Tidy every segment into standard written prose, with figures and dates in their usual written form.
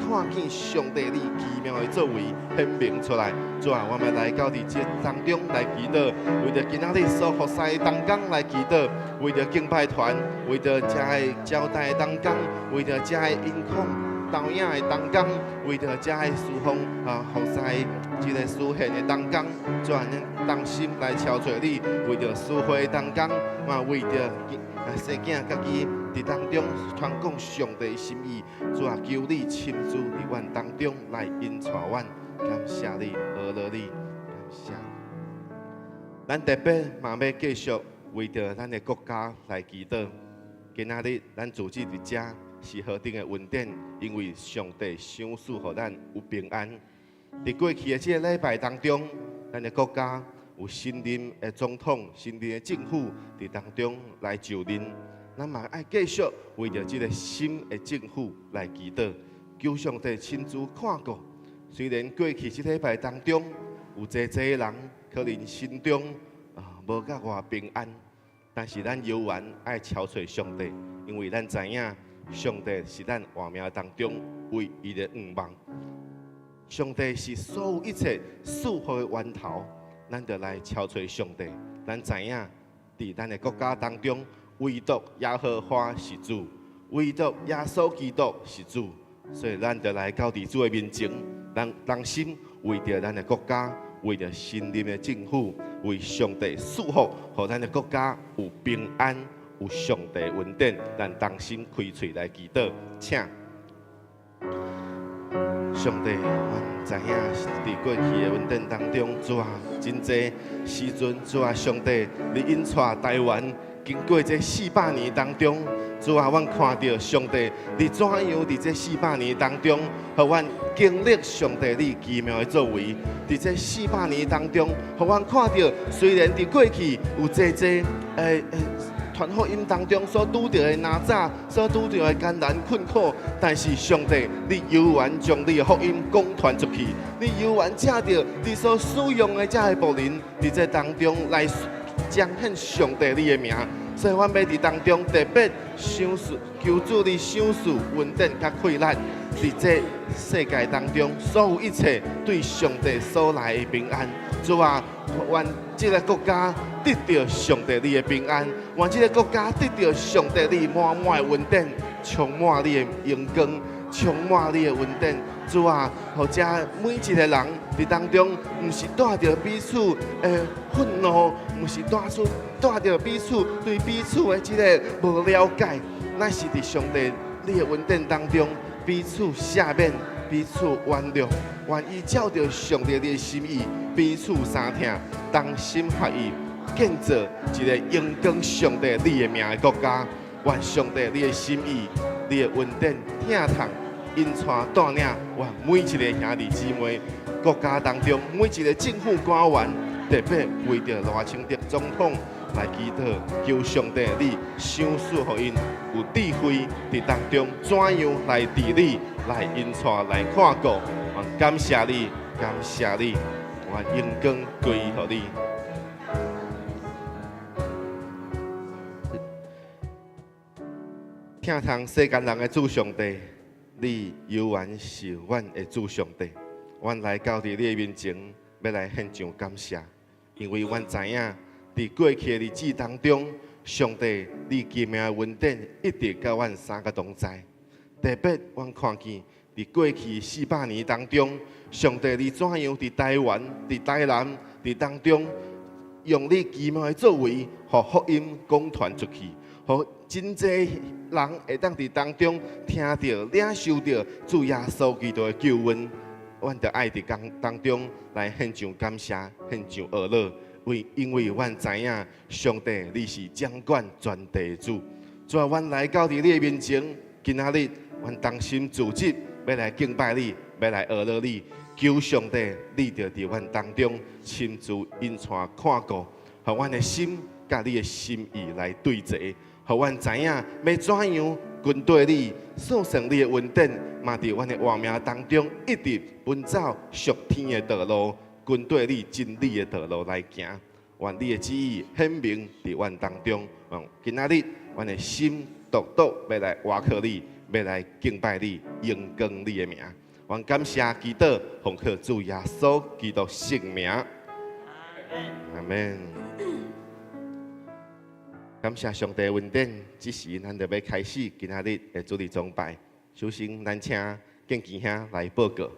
看見上帝你奇妙的作為顯明出來。主啊，我們來到佇這當中來祈禱，為著今仔日所服侍的同工來祈禱，為著敬拜團，為著遮的招待的同工，為著遮的音控導演的同工，為著遮的事奉啊服侍這個司獻的同工，主啊，咱同心來敲揣你，為著司會的同工，嘛為著細囝家己佇當中傳講上帝心意，主啊，求你親自佇阮當中來引帶阮，感謝你，阿樂你，感謝。咱特別嘛欲繼續為著咱的國家來祈禱。今仔日咱組織佇遮是何等的恩典，因為上帝賞賜予咱有平安。佇過去的這個禮拜當中，咱的國家有新任的總統、新任的政府佇當中來就任。咱嘛愛繼續為著這個新的政府來祈禱，求上帝親自看顧。雖然過去這禮拜當中有濟濟人可能心中啊無甲偌平安，但是咱猶原愛敲揣上帝，因為咱知影上帝是咱活命當中唯一的向望。上帝是所有一切祝福的源頭，咱就來敲揣上帝。咱知影佇咱的國家當中，唯獨耶和華是主，唯獨耶穌基督是主，所以咱就來到佇主的面前，咱同心為著咱的國家，為著新任的政府，為上帝賜福，予咱的國家有平安，有上帝恩典，咱同心開喙來祈禱，請上帝，阮知影佇過去的恩典當中，主啊，真濟時陣，主啊，上帝，你引帶台灣經過這400年當中，主啊，阮看著上帝，你怎樣佇這四百年當中，予阮經歷上帝你奇妙的作為。佇這四百年當中，予阮看著，雖然佇過去有濟濟傳福音當中所拄著的難阻，所拄著的艱難困苦，但是上帝，你猶原將你的福音廣傳出去，你猶原藉著你所使用的這个僕人，佇這當中來彰顯上帝你的名。所以，阮欲佇當中特別賞賜，求主你賞賜恩典佮氣力，佇這世界當中，所有一切對上帝所來的平安。主啊，願這个國家得著上帝你的平安，願這个國家得著上帝你滿滿的恩典，充滿你的榮光，充滿你的恩典。主啊，予遮每一个人佇當中，毋是帶著彼此的憤怒，毋是帶著彼此對彼此的這个無了解，乃是佇上帝你的恩典當中，彼此赦免，彼此原諒，願意照著上帝你的心意，彼此相疼，同心合意，建造一个榮光上帝你的名的國家。願上帝你的心意、你的恩典、疼痛，引帶帶領，阮每一个兄弟姊妹，國家當中每一個政府官員，特別為著賴清德總統來祈禱，求上帝你賞賜予𪜶有智慧，佇當中怎樣來治理、來引帶、來看顧。我感謝你，感謝你，我榮光歸予你。疼痛世間人的主上帝，你猶原是阮的主上帝。阮來到佇你的面前，欲來獻上感謝，因為阮知影，佇過去的日子當中，上帝你奇妙的恩典一直佮阮三個同在。特別阮看見佇過去四百年當中，上帝你怎樣佇台灣、佇台南、佇當中，用你奇妙的作為，予福音廣傳出去，予真濟人會當佇當中聽著、領受著主耶穌基督的救恩。阮就愛佇當中來獻上感謝、獻上阿樂，因為阮知影上帝你是掌管全地的主。主啊，阮來到佇你的面前，今仔日阮同心組織，欲來敬拜你，欲來阿樂你，求上帝你就佇阮當中親自引帶看顧，予阮的心佮你的心意來對齊，予阮知影欲怎樣跟綴你，相信你的恩典，嘛佇阮的活命當中一直奔走屬天的道路，跟綴你真理的道路來行。願你的旨意顯明佇阮當中。今仔日阮的心獨獨欲來倚靠你，欲來敬拜你，榮光你的名。阮感謝祈禱，奉靠主耶穌基督聖名。阿門。感謝上帝恩典，這時咱就欲開始今仔日的主日崇拜。首先，咱請建基兄來報告。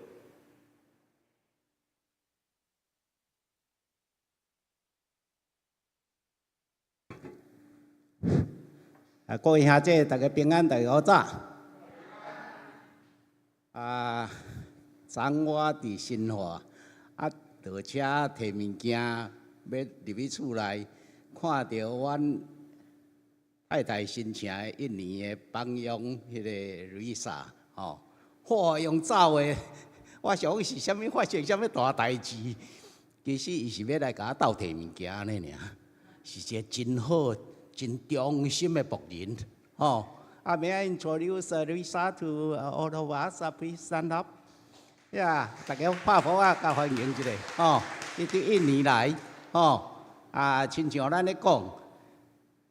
啊，各位兄姐，大家平安，大家好早。啊，昨我佇新化，啊，落車提物件，欲入去厝內，看著阮太太申請的印尼的幫傭，彼个 Lisa 吼，哇，用走的，我想講是啥物發生啥物大代誌，其實伊是欲來共我鬥提物件按呢爾，是一个真好、真忠心的僕人，吼。啊，May I introduce Lisa to all of us? Please stand up. 呀，大家拍噗仔，共歡迎一下，吼。伊佇印尼來，吼，啊，親像咱咧講，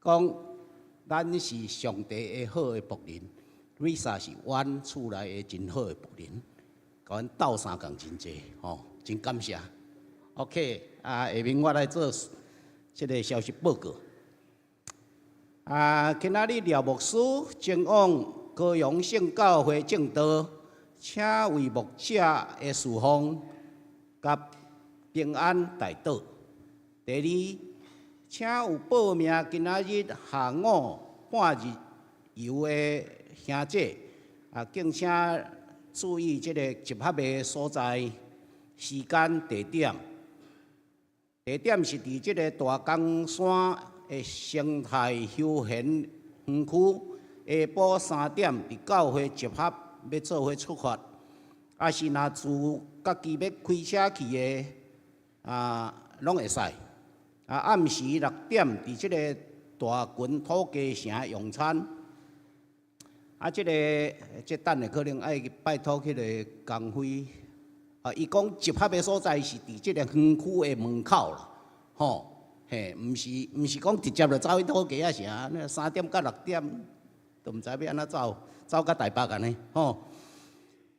講咱是上帝的好的僕人，Lisa 是阮厝內的真好的僕人，共阮鬥相共真濟，吼，真感謝。OK，啊，下面我來做這个消息報告。啊，今仔日廖牧師前往高雄聖教會證道，請為牧者的侍奉佮平安代禱。第二，請有報名今仔日下午半日遊的兄姐，啊，敬請注意這个集合的所在、時間、地點。地點是佇這个大岡山的生態休閒園區，下晡3點佇教會集合，欲做伙出發。啊是若自家己欲開車去的，啊，攏會使。啊，暗時6點佇這个大群土雞城用餐。啊，這个這等下可能愛拜託彼个工會。啊，伊講集合的所在是佇這个園區的門口啦，吼。嘿，毋是毋是講直接就走去土雞仔城，那3點到6點都毋知欲按怎走，走到台北按呢，吼。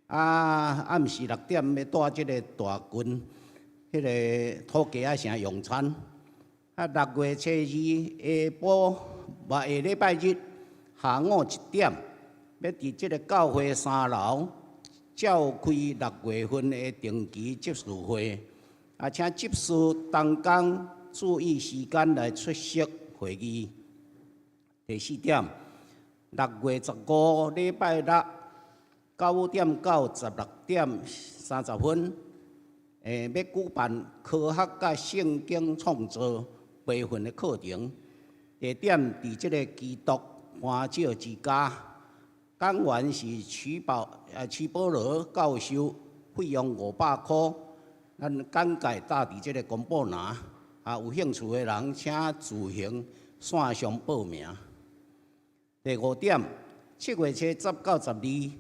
啊，暗時6點欲蹛這个大群，彼个土雞仔城用餐。啊，6月初二下晡，嘛下禮拜日下午1點，欲佇這个教會三樓召開六月份的定期執事會。啊，請執事同工注意時間來出席會議。第四點，6月15禮拜六9點到16點30分，欲舉辦科學佮聖經創造培訓的課程，地點佇這个基督歡笑之家，講員是徐保羅教授，費用500箍。咱簡介搭佇這个公布欄。啊，有興趣的人請自行線上報名。第五點，7月初10到12，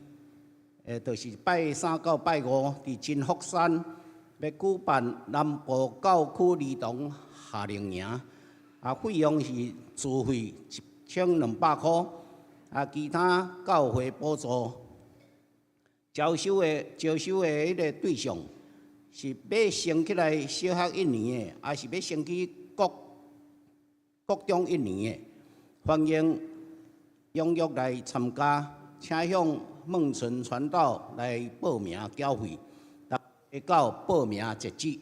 就是拜三到拜五，佇真福山欲舉辦南部教區兒童夏令營，啊，費用是自費1200箍，啊，其他教會補助。招收的彼个對象是欲升起來小學一年的，抑是欲升去國中一年的，歡迎踴躍來參加，請向孟純傳道來報名繳費，6月9報名截止。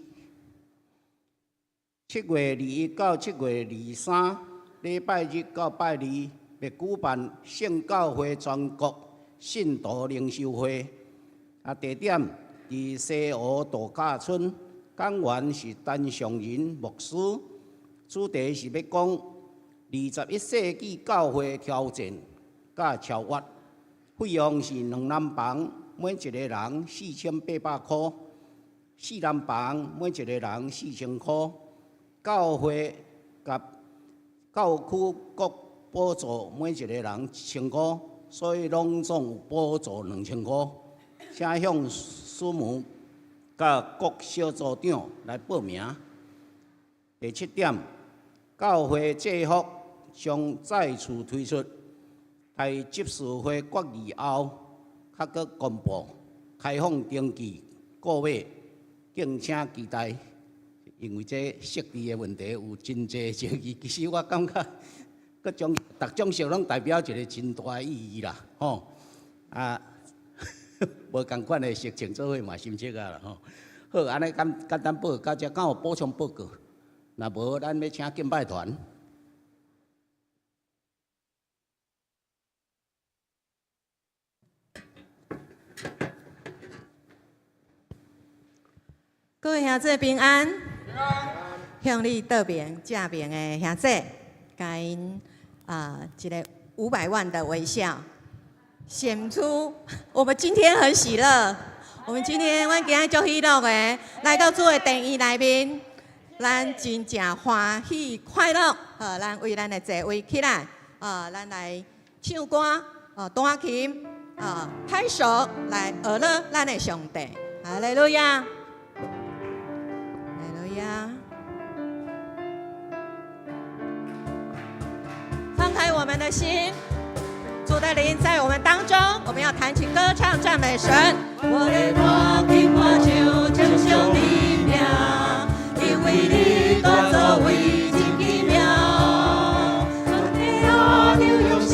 7月21到7月23，禮拜日到拜二，欲舉辦聖教會全國信徒靈修會，啊，地點佇西湖度假村，講員是陳尚仁牧師，主題是欲講21世紀教會挑戰佮超越，費用是兩人房每一個人4800箍，四人房每一個人4000箍，教會佮教區各補助每一個人1000箍，所以攏總有補助2000箍。請向師母佮各小組長來報名。第七點，教會制服將再次推出，在執事會決議後，較閣公布開放登記購買，敬請期待。因為這設置的問題有真濟爭議，其實我感覺各種逐種色攏代表一個真大的意義啦，吼啊，無仝款的色穿做伙嘛心色啊啦，吼。好，按呢簡簡單報到這，敢有補充報告？若無，咱欲請敬拜團。各位兄姊平安，向你倒邊正邊的兄姊，共𪜶啊一个500萬的微笑，顯出我們今天很喜樂。我們今天阮今仔足喜樂的，來到主的殿院內面，咱真正歡喜快樂。好，咱為咱的座位起來，啊，咱來唱歌，哦，彈琴，啊，拍手來學樂咱的上帝。哈利路亞。呀！放開我們的心，主的靈在我們當中，我們要彈琴歌唱讚美神。我欲彈琴歌唱，稱頌你名，因為你大作為真奇妙。全地下就用聲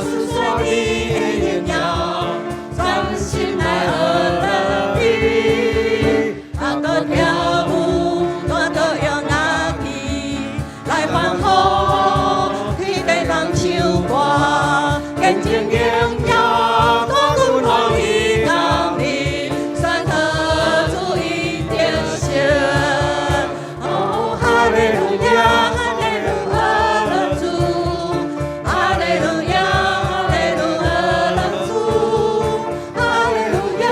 述說你的榮耀，全心來學樂你，啊，閣跳舞。用樂器來歡呼，天地人唱歌，見證榮耀，大君王已降臨，宣告主已得勝。哦，哈利路亞，哈利路亞，主，哈利路亞，哈利路亞，主，哈利路亞，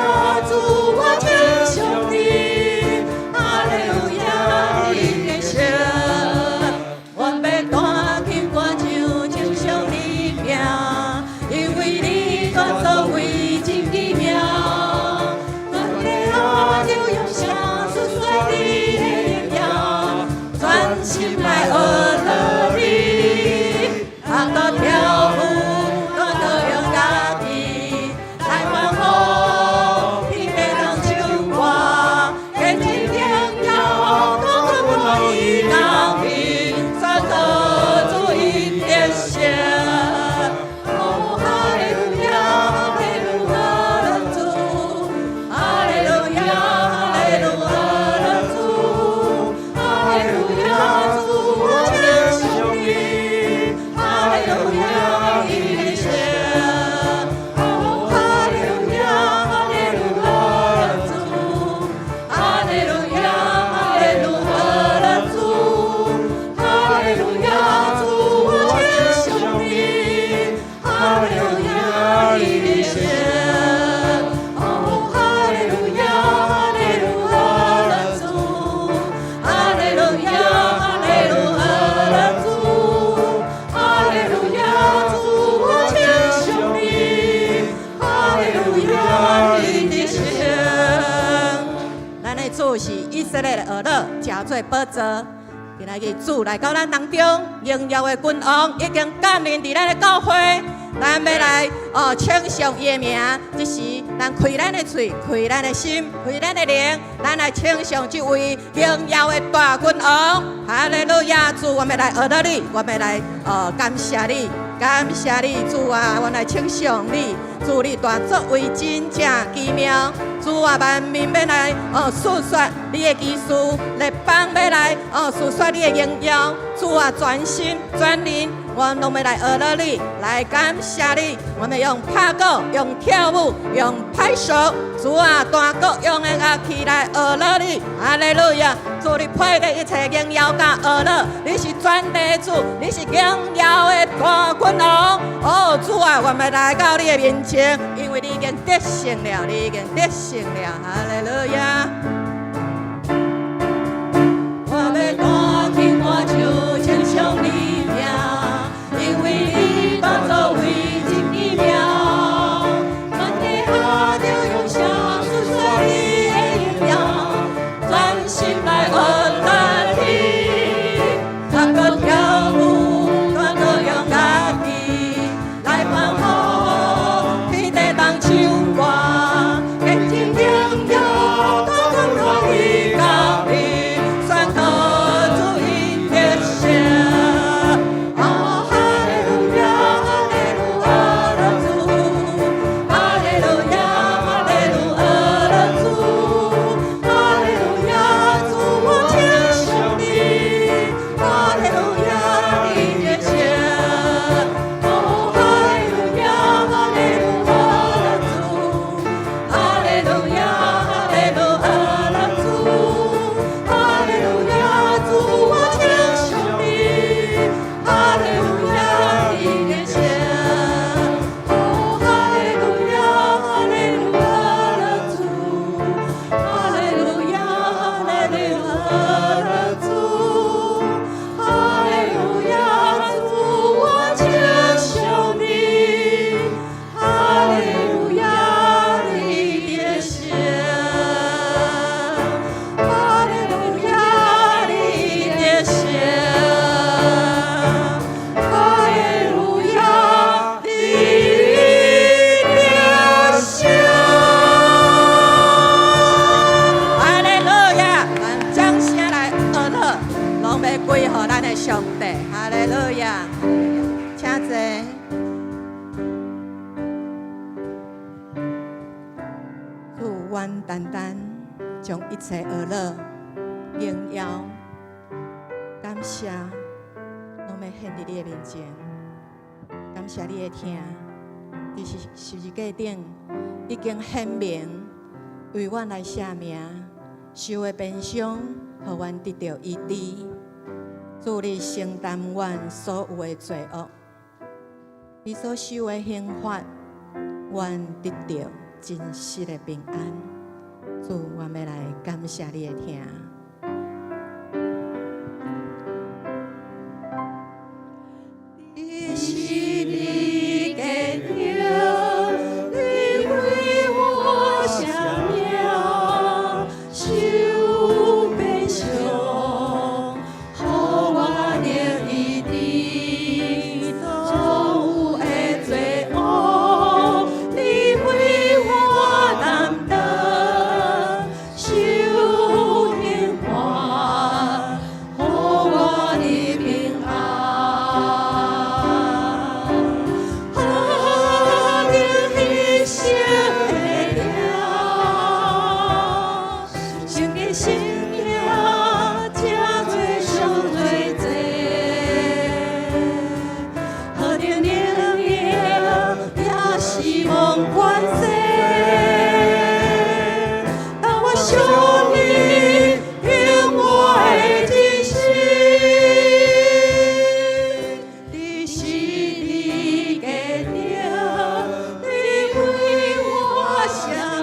主，我稱頌你，哈利路亞。我欲彈琴歌唱，稱頌你名，因為你大作為真奇妙。全地下就用聲述說你的榮耀，全心來學樂你，啊，閣跳舞，閣用樂器來歡呼，天地人唱歌，見證榮耀，大君王已降臨，宣告主已得勝。哦，哈利路亞，哈利路亞，主，哈利路亞，哈利路亞，主，哈利路亞，主，我稱頌你，哈利路亞，已得勝。哦，哈利路亞，哈利路亞，主，哈利路亞，哈利路亞，主，哈利路亞，主，我稱頌你，哈利路亞，已得勝。哦，哈利路亞，哈利路亞，主，哈利路亞，哈利路亞，主，哈利路亞，主，我稱頌你，哈利路亞，已得勝。咱的主是以色列的樂樂，成做寶座。今仔日主來到咱當中，榮耀的君王已經降臨佇咱的教會，咱欲來哦稱頌伊的名。這時，咱開咱的喙，開咱的心，開咱的靈，咱來稱頌這位榮耀的大君王。哈利路亞！主，我們來學樂你，我們來哦感謝你，感謝你，主啊，我來稱頌你，主你大作為真正奇妙。主啊，萬民欲來哦述說你的奇事，列邦欲來哦述說你的榮耀。主啊，全心全靈，我攏欲來學樂你，來感謝你。我們用拍鼓，用跳舞，用拍手。主啊，彈各樣的樂器來學樂你。哈利路亞！主你配得一切榮耀佮學樂，你是全地主，你是榮耀的大君王。哦，主啊，我們來到你的面前，因為你已經得勝了，你已經得勝了。哈利路亞！我欲彈琴歌唱，稱頌你名，因為你大作為真奇妙。全地下就用聲述說你的榮耀，全心來學樂你，啊，閣跳舞，閣用樂器來歡呼。阮單單將一切呵樂、榮耀、感謝，攏欲獻佇你的面前。感謝你的疼，佇十字架頂已經顯明，為阮來捨命，受的鞭傷，予阮得著醫治。主你承擔阮所有的罪惡，你所受的刑罰，阮得著真實的平安。主，阮欲來感謝你的疼。佇十字架頂，你為我捨命，受鞭傷，予我得醫治。所有的罪惡，你為我擔當，受刑罰，予我得平安。何等犧牲的疼，聖潔聖潔，這做上最濟。何等榮耀，也是蒙權勢。當我想你，用我的一生，佇十字架頂，你為我捨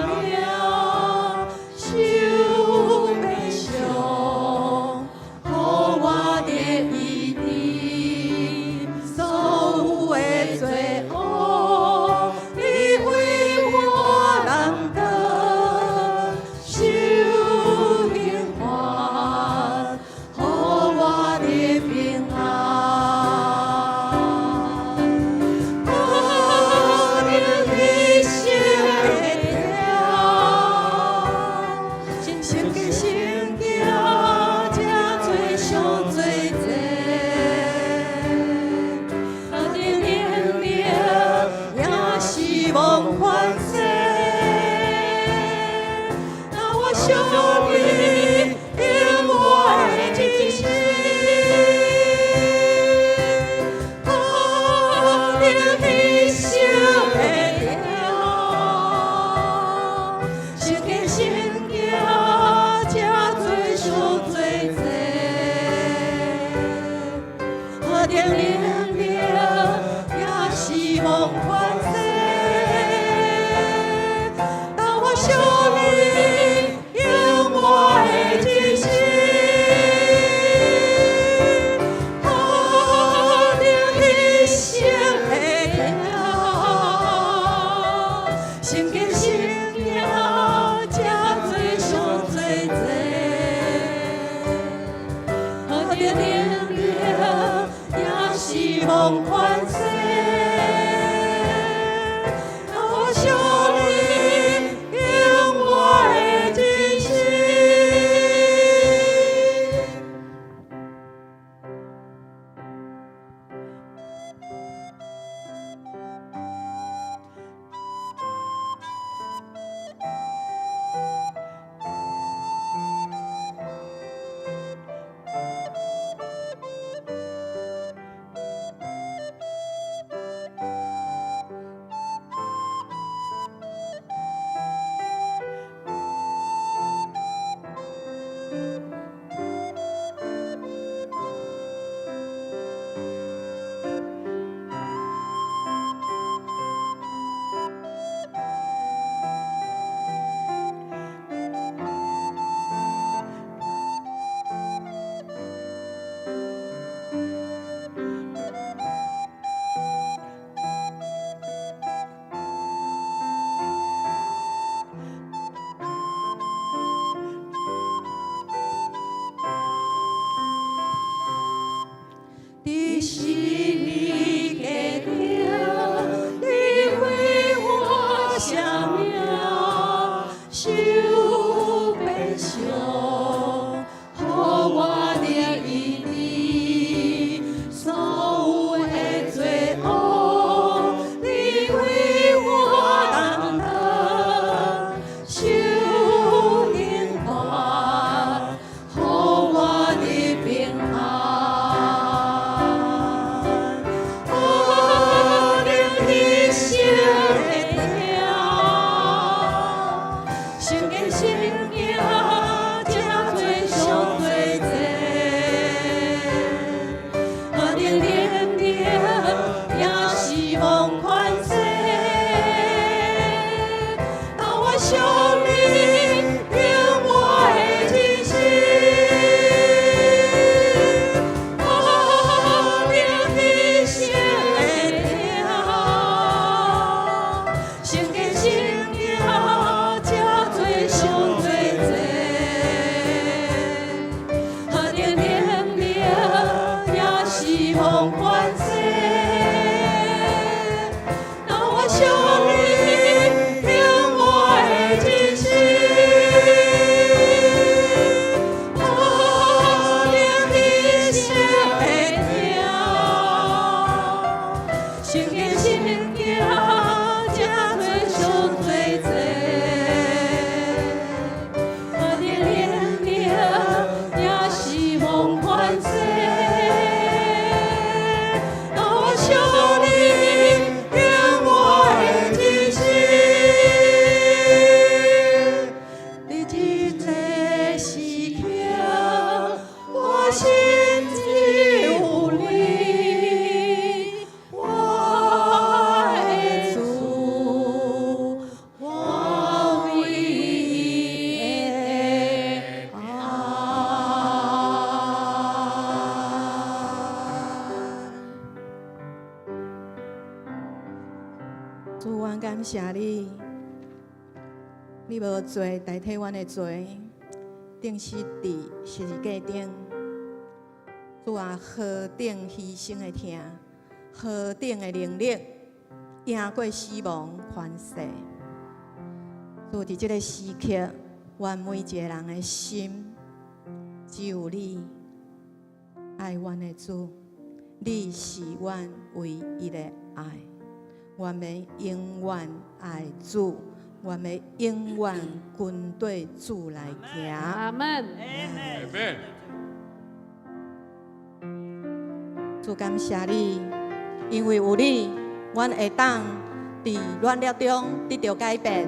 命，受鞭傷，予我得醫治。所有的罪惡，你為我擔當，受刑罰，予我得平安。何等犧牲的疼，聖潔聖潔，這做上最濟。何等榮耀，也是蒙權勢。當我想你，用我的一生，何等犧牲的疼，聖潔聖潔，這做上最濟。何等榮耀，也是蒙權勢。當我想你，用我的一生，何等犧牲的疼，聖潔聖潔，這做上最濟。何等榮耀，也是蒙權勢。當我想你，用我的一生。佇十字架頂，你為我捨命，受鞭傷，予我得醫治。所有的罪惡，你為我擔當，受屬你，領我的人生，可免犧牲的疼，成見生命這多傷多濟，何等能力也是蒙權勢。當我屬你，領我的人生，可免犧牲的疼，成見生命這多傷多濟，何等能力也是蒙權勢。當我屬你，領我的人生，佇這個時刻，我心只有你，我的主，我唯一的愛。主，阮感謝你，你無罪代替阮的罪，釘死佇十字架頂。主啊，何等犧牲的疼，何等的能力，贏過死亡權勢。主，佇這个時刻，阮每一个人的心，只有你愛阮的主，你是阮唯一的愛。阮欲永遠愛主，阮欲永遠跟綴主來行。阿門。阿門。主，感謝你，因為有你，阮會當佇軟弱中得著改變。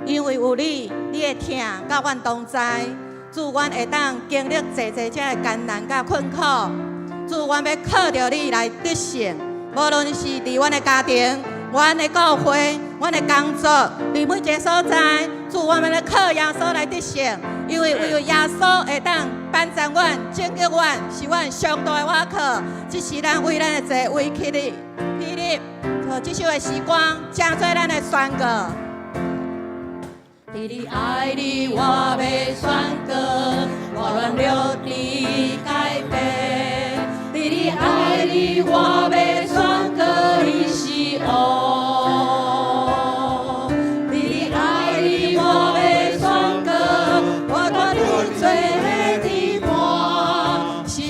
因為有你，你的疼佮阮同在。主，阮會當經歷濟濟這个艱難佮困苦。主，阮欲靠著你來得勝。無論是佇阮的家庭、阮的教會、阮的工作，佇每一个所在，主，阮欲來靠耶穌來得勝。因為唯有耶穌會當幫助阮、拯救阮，是阮上大的倚靠。這是咱為咱的座位起立，起立，好，這首的時光，成做咱的宣告。佇你愛裡，我欲宣告，我軟弱得改變。佇你愛裡，我欲宣告，你是王。佇你愛裡，我欲宣告，我脫離罪的重擔，是你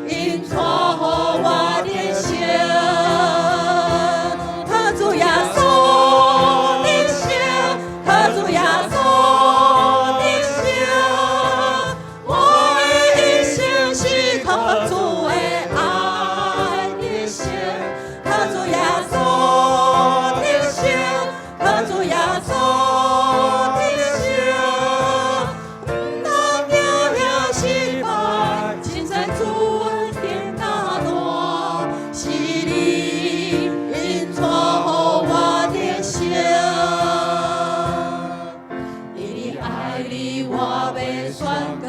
引帶予我得勝。靠主耶穌得勝，靠主耶穌得勝。我的一生是靠主的愛得勝，靠主耶穌得勝，靠主耶穌得勝。毋通驚嚇失敗，凊知主恩典大大，是你引帶予我得勝。佇你愛裡，我欲宣告，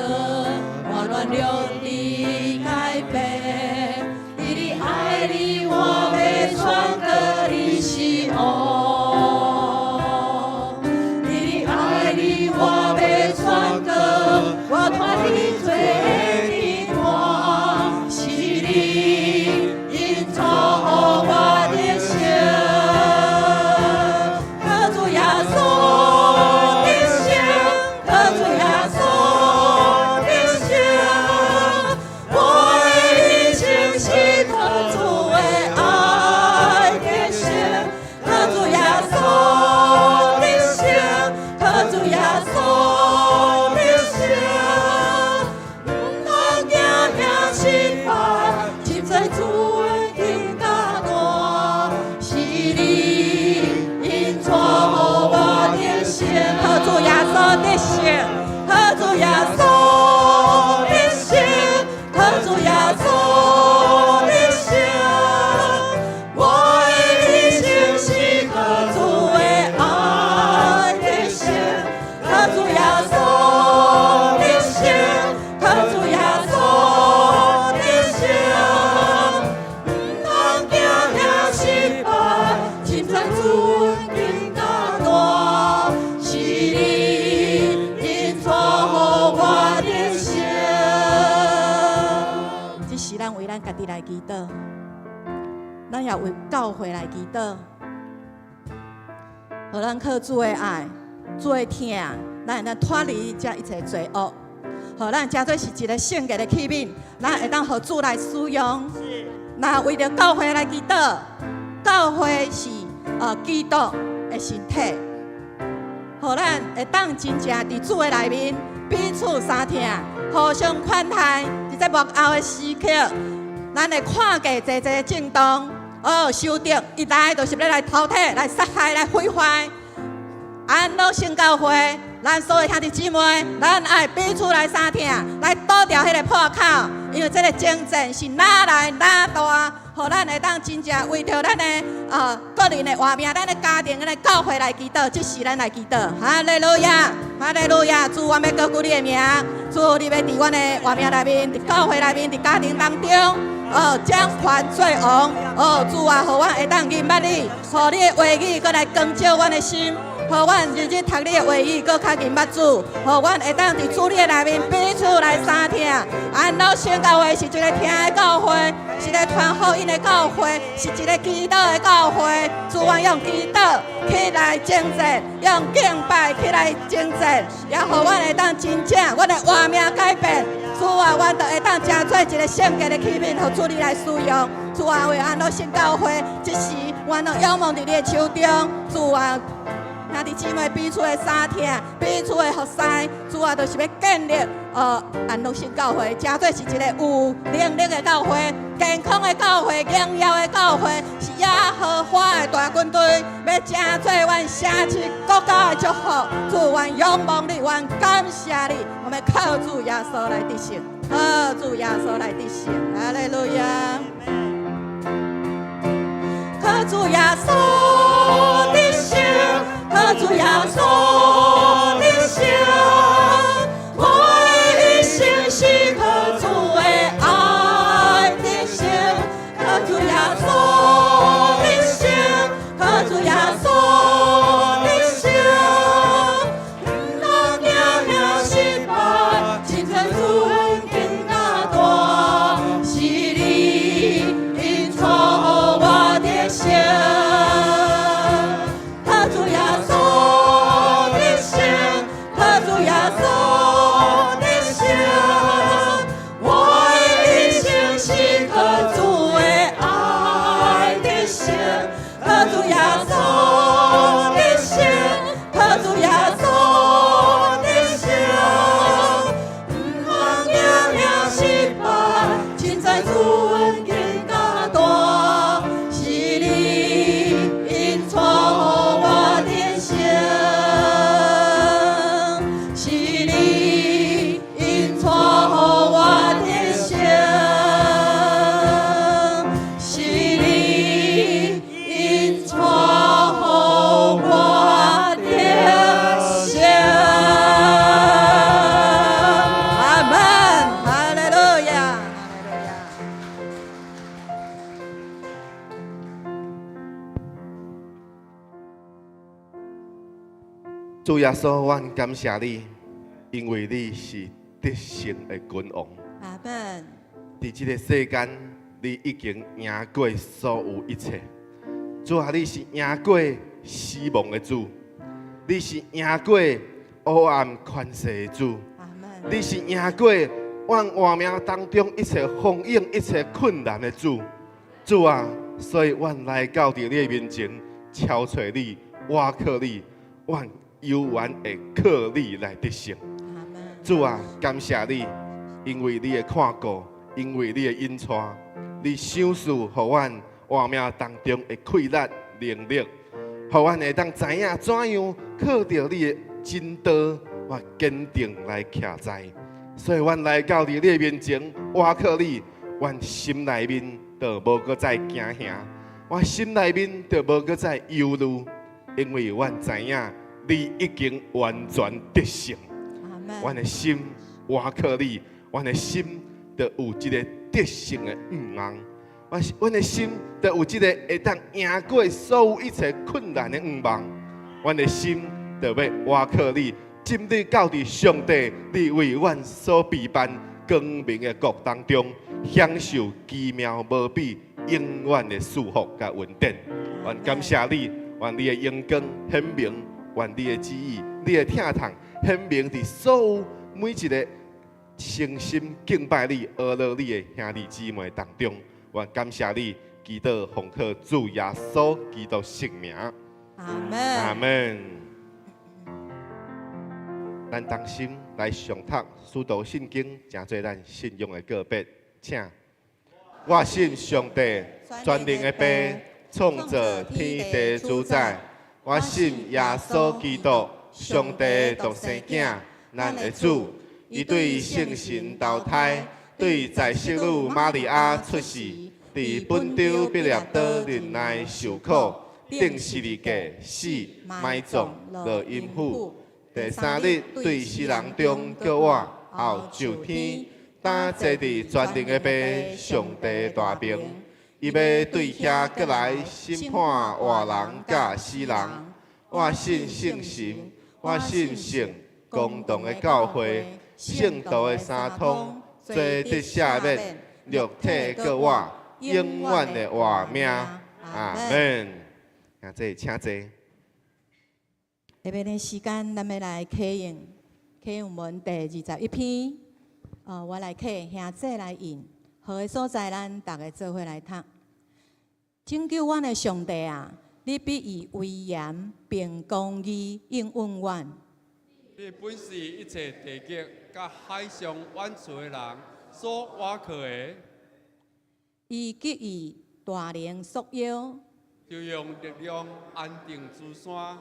我軟弱得改變。佇你愛裡，我欲宣告，你是王。佇你愛裡，我欲宣告，我脫離罪的重擔，是你引帶予我得勝。靠主耶穌得勝，靠主耶穌得勝。來祈禱，咱也為教會來祈禱，予咱靠主的愛、主的疼，咱會當脫離這一切罪惡，予咱成做是一個聖潔的器皿，咱會當予主來使用。那為著教會來祈禱，教會是基督的身體，予咱會當真正佇主的內面彼此相疼，互相款待。佇這幕後的時刻，咱會看見濟濟震動。哦，仇敵伊來就是欲來偷提、來殺害、來毀壞。安樂聖教會，咱所有兄弟姊妹，咱愛彼此來相疼，來堵牢彼个破口，因為這个爭戰是愈來愈大，予咱會當真正為著咱的個人的活命、咱的家庭、咱的教會來祈禱，這時咱來祈禱。哈利路亞，哈利路亞，主，我欲高舉你的名，主，你欲佇阮的活命內面，佇教會內面，佇家庭當中，哦，掌權做王，哦，主啊，予阮會當認捌你，予你的話語閣來光照阮的心。予阮日日讀你的話語，閣較認捌主；予阮會當佇主你的內面彼此來相疼。安樂聖教會是一個疼的教會，是一個傳福音的教會，是一個祈禱的教會。主，阮用祈禱起來征戰，用敬拜起來征戰，也予阮會當真正阮的活命改變。主啊，阮就會當成做一個聖潔的器皿，予主你來使用。主啊，為安樂聖教會，這時阮攏仰望佇你的手中。主啊，兄弟姊妹彼此的相疼，彼此的服侍，主啊，就是欲建立安樂聖教會，成做是一個有能力的教會、健康的教會、榮耀的教會，是耶和華的大軍隊，欲成做阮城市國家的祝福。主，阮仰望你，阮感謝你，我們靠主耶穌來得勝，靠主耶穌來得勝，哈利路亞。靠主耶穌得勝，靠主耶穌得勝，我的一生是靠主的愛得勝，靠主耶穌得勝，靠主耶穌得勝，毋通驚嚇失敗，真濟尊更加大，是你引帶我得勝。靠主耶穌得勝，靠主耶穌得勝，我的一生是靠主的愛得勝，靠主耶穌得勝，靠主耶穌得勝，毋通驚嚇失敗，凊彩尊更加大，是你引帶我得勝，是你引帶我得勝，是你引帶我得勝。阿門，哈利路亞，哈利路亞。主耶穌，阮感謝你，因為你是得勝的君王。阿門。佇這个世間，你已經贏過所有一切。主啊，你是贏過死亡的主，你是贏過黑暗權勢的主，阿門。你是贏過阮活命當中一切風湧、一切困難的主。主啊，所以阮來到佇你的面前，敲揣你，倚靠你，阮猶原會靠你來得勝。阿門。主啊，感謝你，因為你的看顧，因為你的引帶，你賞賜予阮活命當中的氣力、能力，予阮會當知影怎樣靠著你的真道，我堅定來徛在。所以，阮來到佇你的面前，倚靠你，阮心內面就無閣再驚嚇，我心內面就無閣再憂慮，因為阮知影你已經完全得勝。阿門。阮的心倚靠你，阮的心就有這个得勝的盼望。阮的心就有這个會當贏過所有一切困難的盼望。阮的心就欲倚靠你，進入到佇上帝你為阮所備辦光明的國當中。享受奇妙無比永遠的祝福佮恩典。願感謝你，願你的榮光顯明，願你的旨意、你的疼痛顯明佇所有每一个誠心敬拜你、阿羅你的兄弟姊妹當中。願感謝你，祈禱奉靠主耶穌基督聖名。阿門。阿門。咱同心來誦讀使徒信經，成做咱信仰的告白，請。我信上帝全能的父，創造天地主宰。我信耶穌基督，上帝的獨生囝，咱的主。伊對聖神投胎，對在聖女瑪利亞出世，佇本丟彼拉多忍耐受苦，釘十字架死埋葬，落陰府。第三日對死人中復活，後上天，擔坐佇全能的父上帝大爿。伊欲對遐閣來審判活人佮死人。我信聖神，我信聖公同的教會，聖徒的相通，罪得赦免，肉體復活，永遠的活命。阿門。兄弟，請坐。下面的時間，咱欲來啟用啟用文第21篇。我來啟，兄弟來引。好的所在，咱逐家做伙來讀。拯救阮的上帝啊，你必以威嚴並公義應允阮。你本是一切地極佮海上遠處的人所倚靠的。伊給予大能束腰，就用力量安定諸山。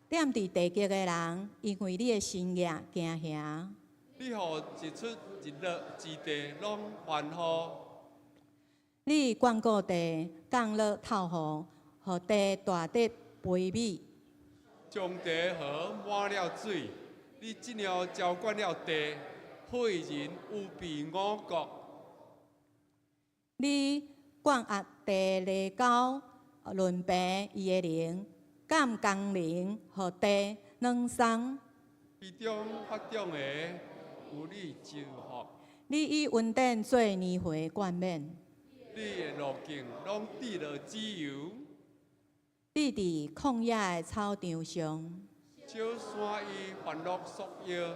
踮佇地極的人，因為你的神額驚嚇。你予日出日落之地攏歡呼。你眷顧地降落透雨，予地大得肥美。將地河滿了水，你這樣澆灌了地，歲人有備五穀。你灌壓地犁溝，崙平伊的靈，減工能，予地軟鬆。其中發長的有你祝福。你以恩典做年歲冠冕。你的路徑攏得著自由。你佇曠野的草場上，小山以歡樂束腰。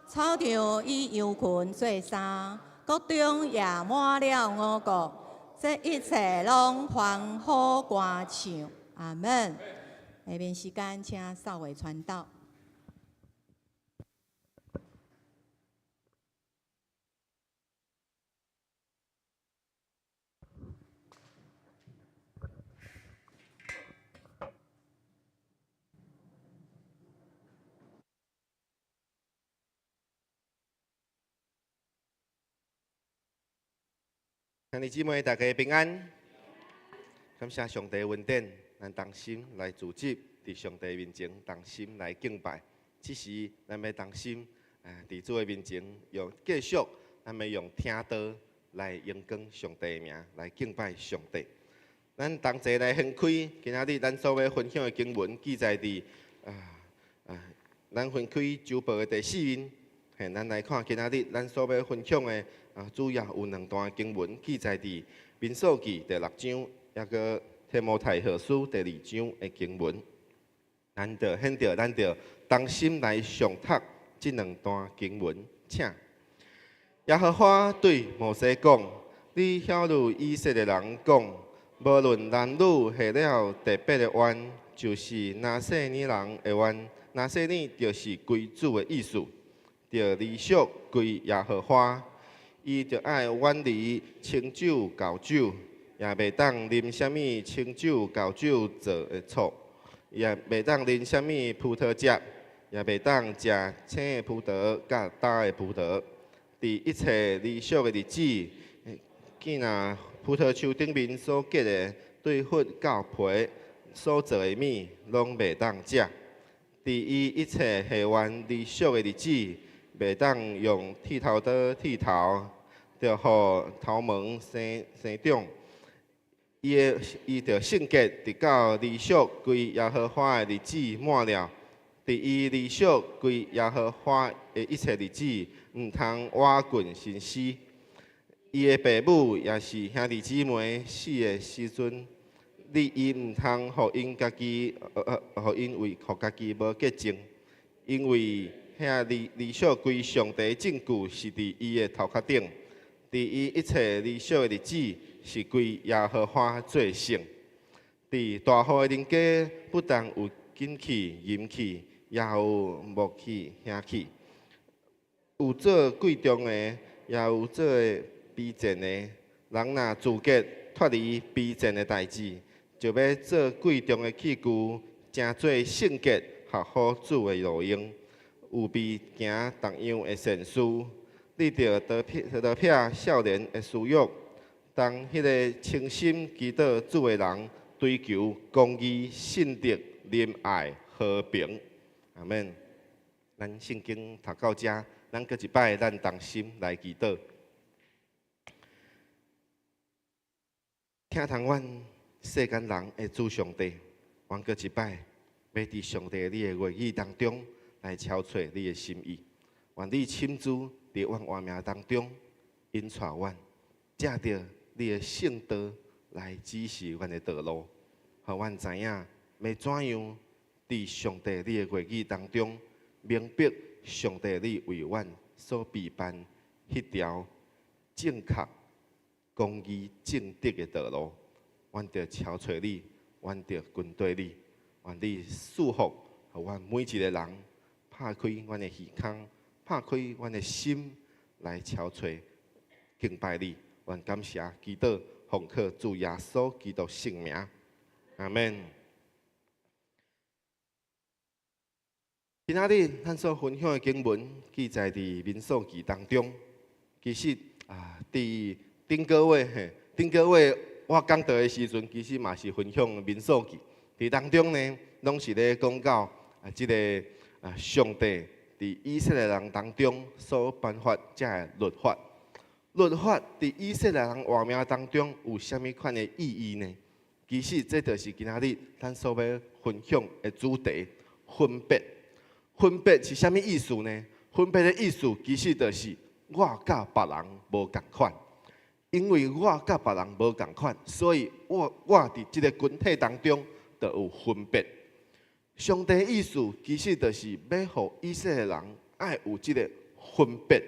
草場以羊群做衫，谷中也滿了五穀。這一切攏歡呼歌唱。阿門。下面時間，請少偉傳道。兄弟姊妹，大家平安。感謝上帝恩典，咱同心來組織，佇上帝面前同心來敬拜。此時，咱欲同心，佇主的面前用繼續，咱欲用聽道來榮光上帝的名，來敬拜上帝。咱同齊來掀開今仔日咱所欲分享的經文，記載佇咱分開周報的第四面。嘿，咱來看今仔日咱所欲分享的主要有兩段經文記載佇民數記第六章，抑閣提摩太後書第二章的經文。咱就現著，咱就同心來誦讀這兩段經文，請。耶和華對摩西講：你曉諭以色列人講，無論男女下了特別的願，就是拿細耳人的願，拿細耳就是歸主的意思，著離屬歸耶和華。伊著愛遠離清酒、厚酒，也袂當啉啥物清酒、厚酒做的醋，也袂當啉啥物葡萄汁，也袂當食青的葡萄佮焦的葡萄。佇一切離屬的日子，見若葡萄樹頂面所結的，對核到皮所做的物，攏袂當食。佇伊一切下願離屬的日子，袂當用剃頭刀剃頭，著予頭毛生生長。伊著聖潔，直到離屬歸耶和華的日子滿了。佇伊離屬歸耶和華的一切日子，毋通倚近神師。伊的爸母抑是兄弟姊妹死的時陣，你伊毋通予𪜶家己，予𪜶為予家己無潔淨，因為遐離數歸上帝的證據是佇伊的頭殼頂，佇伊一切離數的日子是歸耶和華做聖。佇大戶的人家，不但有金器、銀器，也有木器、瓦器，有做貴重的，也有做卑賤的。人若自潔脫離卑賤的代誌，就欲做貴重的器具，成做聖潔合乎主的路用，預備行各樣的善事。你著逃避少年的私欲，當彼个清心祈禱主的人，追求公義、信德、仁愛、和平。阿門。咱聖經讀到遮，咱閣一擺，咱同心來祈禱。疼痛阮世間人的主上帝，阮閣一擺，欲佇上帝你的話語當中來敲揣你的心意。願你親自佇阮活命當中引帶阮，藉著你的聖道來指示阮的道路，予阮知影欲怎樣佇上帝你的話語當中明白上帝你為阮所備辦彼條正確、公義、正直的道路。阮著朝揣你，阮著跟綴你，願你賜福，予阮每一个人拍開阮的耳孔，拍開阮的心來朝揣敬拜你。阮感謝祈禱，奉靠主耶穌基督聖名，阿門。今仔日咱所分享的經文記載佇民數記當中。其實啊，佇頂個月嘿，頂個月我講道的時陣，其實嘛是分享民數記。佇當中呢，攏是咧講到啊，這个啊，上帝佇以色列人當中所頒發這个律法。律法佇以色列人活命當中有啥物款的意義呢？其實這就是今仔日咱所欲分享的主題：分別。分別是啥物意思呢？分別的意思其實就是我佮別人無仝款，因為我佮別人無仝款，所以我佇這个群體當中就有分別。上帝意思其實就是欲予以色列人愛有這个分別。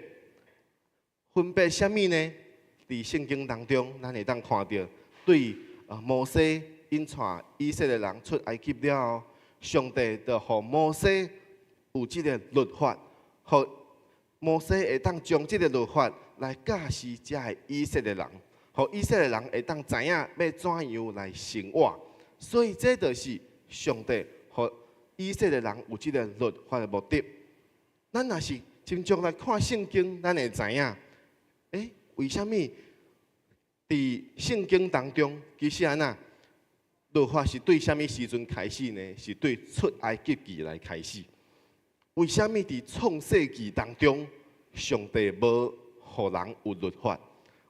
分別啥物呢？佇聖經當中，咱會當看著，對啊摩西𪜶帶以色列人出埃及了後，上帝就予摩西有這个律法，予摩西會當將這个律法來教示遮个以色列人，予以色列人會當知影欲怎樣來生活。所以這就是上帝予以色列人有這个律法的目的。咱若是真正來看聖經，咱會知影，為啥物佇聖經當中，其實按怎律法是對啥物時陣開始呢？是對出埃及記來開始。為啥物佇創世記當中，上帝無予人有律法？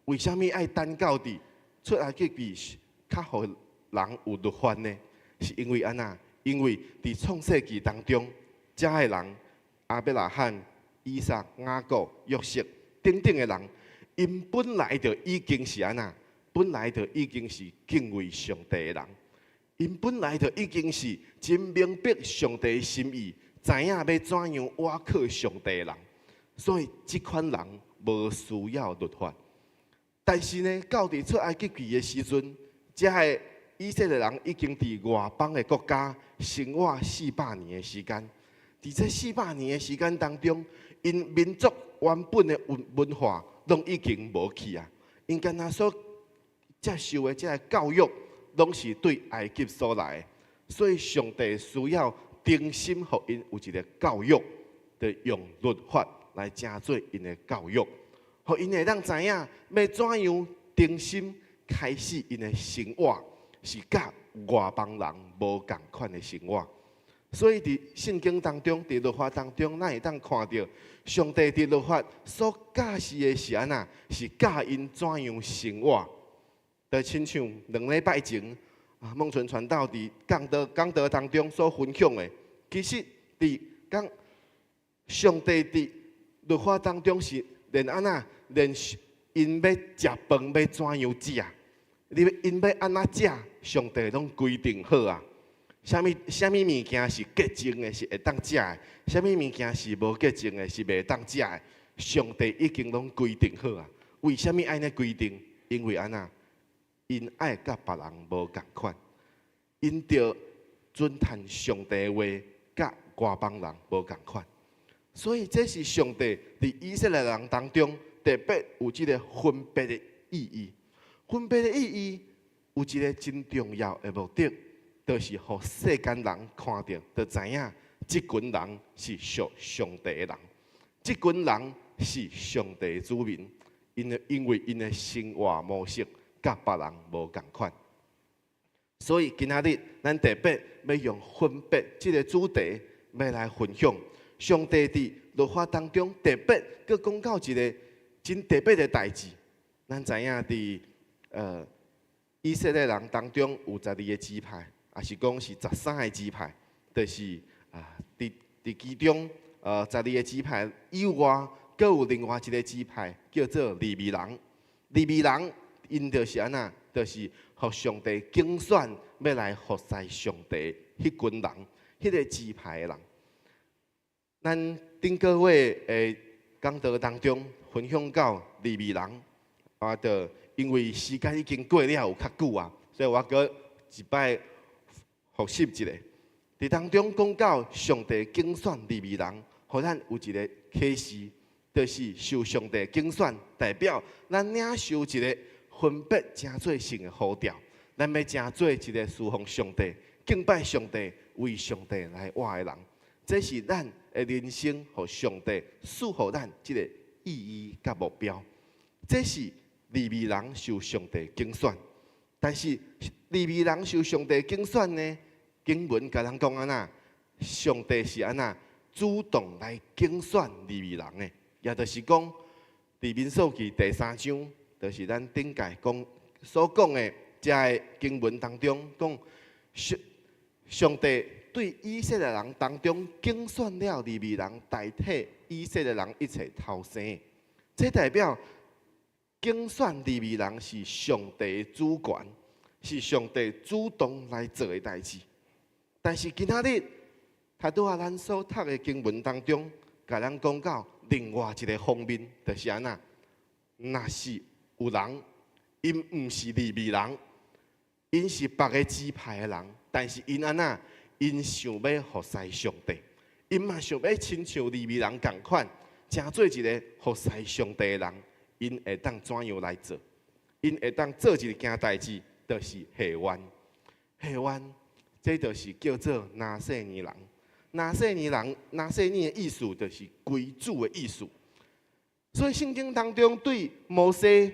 為啥物愛等到佇出埃及記較予人有律法呢？是因為按怎？因為佇創世記當中，遮个人亞伯拉罕、以撒、雅各、約瑟等等的人，𪜶本來就已經是按怎？本來就已經是敬畏上帝的人，𪜶本來就已經是真明白上帝的心意，知影欲怎樣倚靠上帝的人，所以這款人無需要律法。但是呢，到佇出埃及記的時陣，遮个以色列人已經佇外邦的國家生活四百年的時間。佇這四百年的時間當中，𪜶民族原本的文化攏已經無去啊！𪜶敢若所接受的這个教育，攏是對埃及所來的，所以上帝需要重新予𪜶有一个教育，就用律法來成做𪜶的教育，予𪜶會當知影欲怎樣重新開始𪜶的生活，是佮外邦人無仝款的生活。所以佇聖經當中，佇律法當中，咱會當看著上帝佇律法所教示的是按怎？是教𪜶怎樣生活。就親像兩禮拜前啊，孟純傳道佇講道當中所分享的，其實佇講上帝佇律法當中是連按怎？連 𪜶欲食飯欲怎樣食，你欲𪜶欲按怎食，上帝攏規定好啊。啥物啥物物件是潔淨的，是會當食的；啥物物件是無潔淨的，是袂當食的。上帝已經攏規定好啊。為啥物按呢規定？因為按怎？𪜶愛佮別人無仝款，𪜶著遵趁上帝的話，佮外邦人無仝款。所以這是上帝佇以色列人當中特別有這個分別的意義。分別的意義有一個真重要的目的，就是予世間人看著，就知影這群人是屬上帝的人，這群人是上帝的子民。因為𪜶的生活模式佮別人無仝款，所以今仔日咱特別欲用分別這個主題，欲來分享上帝佇律法當中特別閣講到一個真特別的代誌。咱知影佇以色列人當中有十二個支派，抑是講是13個支派，就是啊，佇其中十二個支派以外，閣有另外一個支派叫做利未人。利未人𪜶就是按怎，就是予上帝揀選欲來服侍上帝彼群人，彼個支派的人。咱頂個月的講道當中分享到利未人，我就因為時間已經過了有較久啊，所以我閣一擺複習一下。佇當中講到上帝揀選利未人，予咱有一個啟示，就是受上帝揀選，代表咱領受一個分別成做聖的呼召，咱欲成做一個侍奉上帝、敬拜上帝、為上帝來活的人。這是咱的人生，予上帝賜予咱這個意義佮目標。這是利未人受上帝揀選，但是利未人受上帝揀選呢？經文共咱講按怎？上帝是按怎主動來揀選利未人的，也就是講，佇民數記第三章，就是咱頂屆講所講的這个經文當中講，上帝對以色列人當中揀選了利未人，代替以色列人一切頭生，這代表揀選利未人是上帝的主權，是上帝主動來做的代誌。但是今仔日，頭拄仔咱所讀的經文當中，共咱講到另外一個方面，就是按怎？若是有人，𪜶毋是利未人，𪜶是別个支派的人，但是𪜶按怎？𪜶想欲服侍上帝，𪜶嘛想欲親像利未人仝款，成做一個服侍上帝的人，𪜶會當怎樣來做？𪜶會當做一件代誌，就是許願。許願，這就是叫做拿細耳人。拿細耳人，拿細耳的意思就是歸主的意思。所以聖經當中對摩西，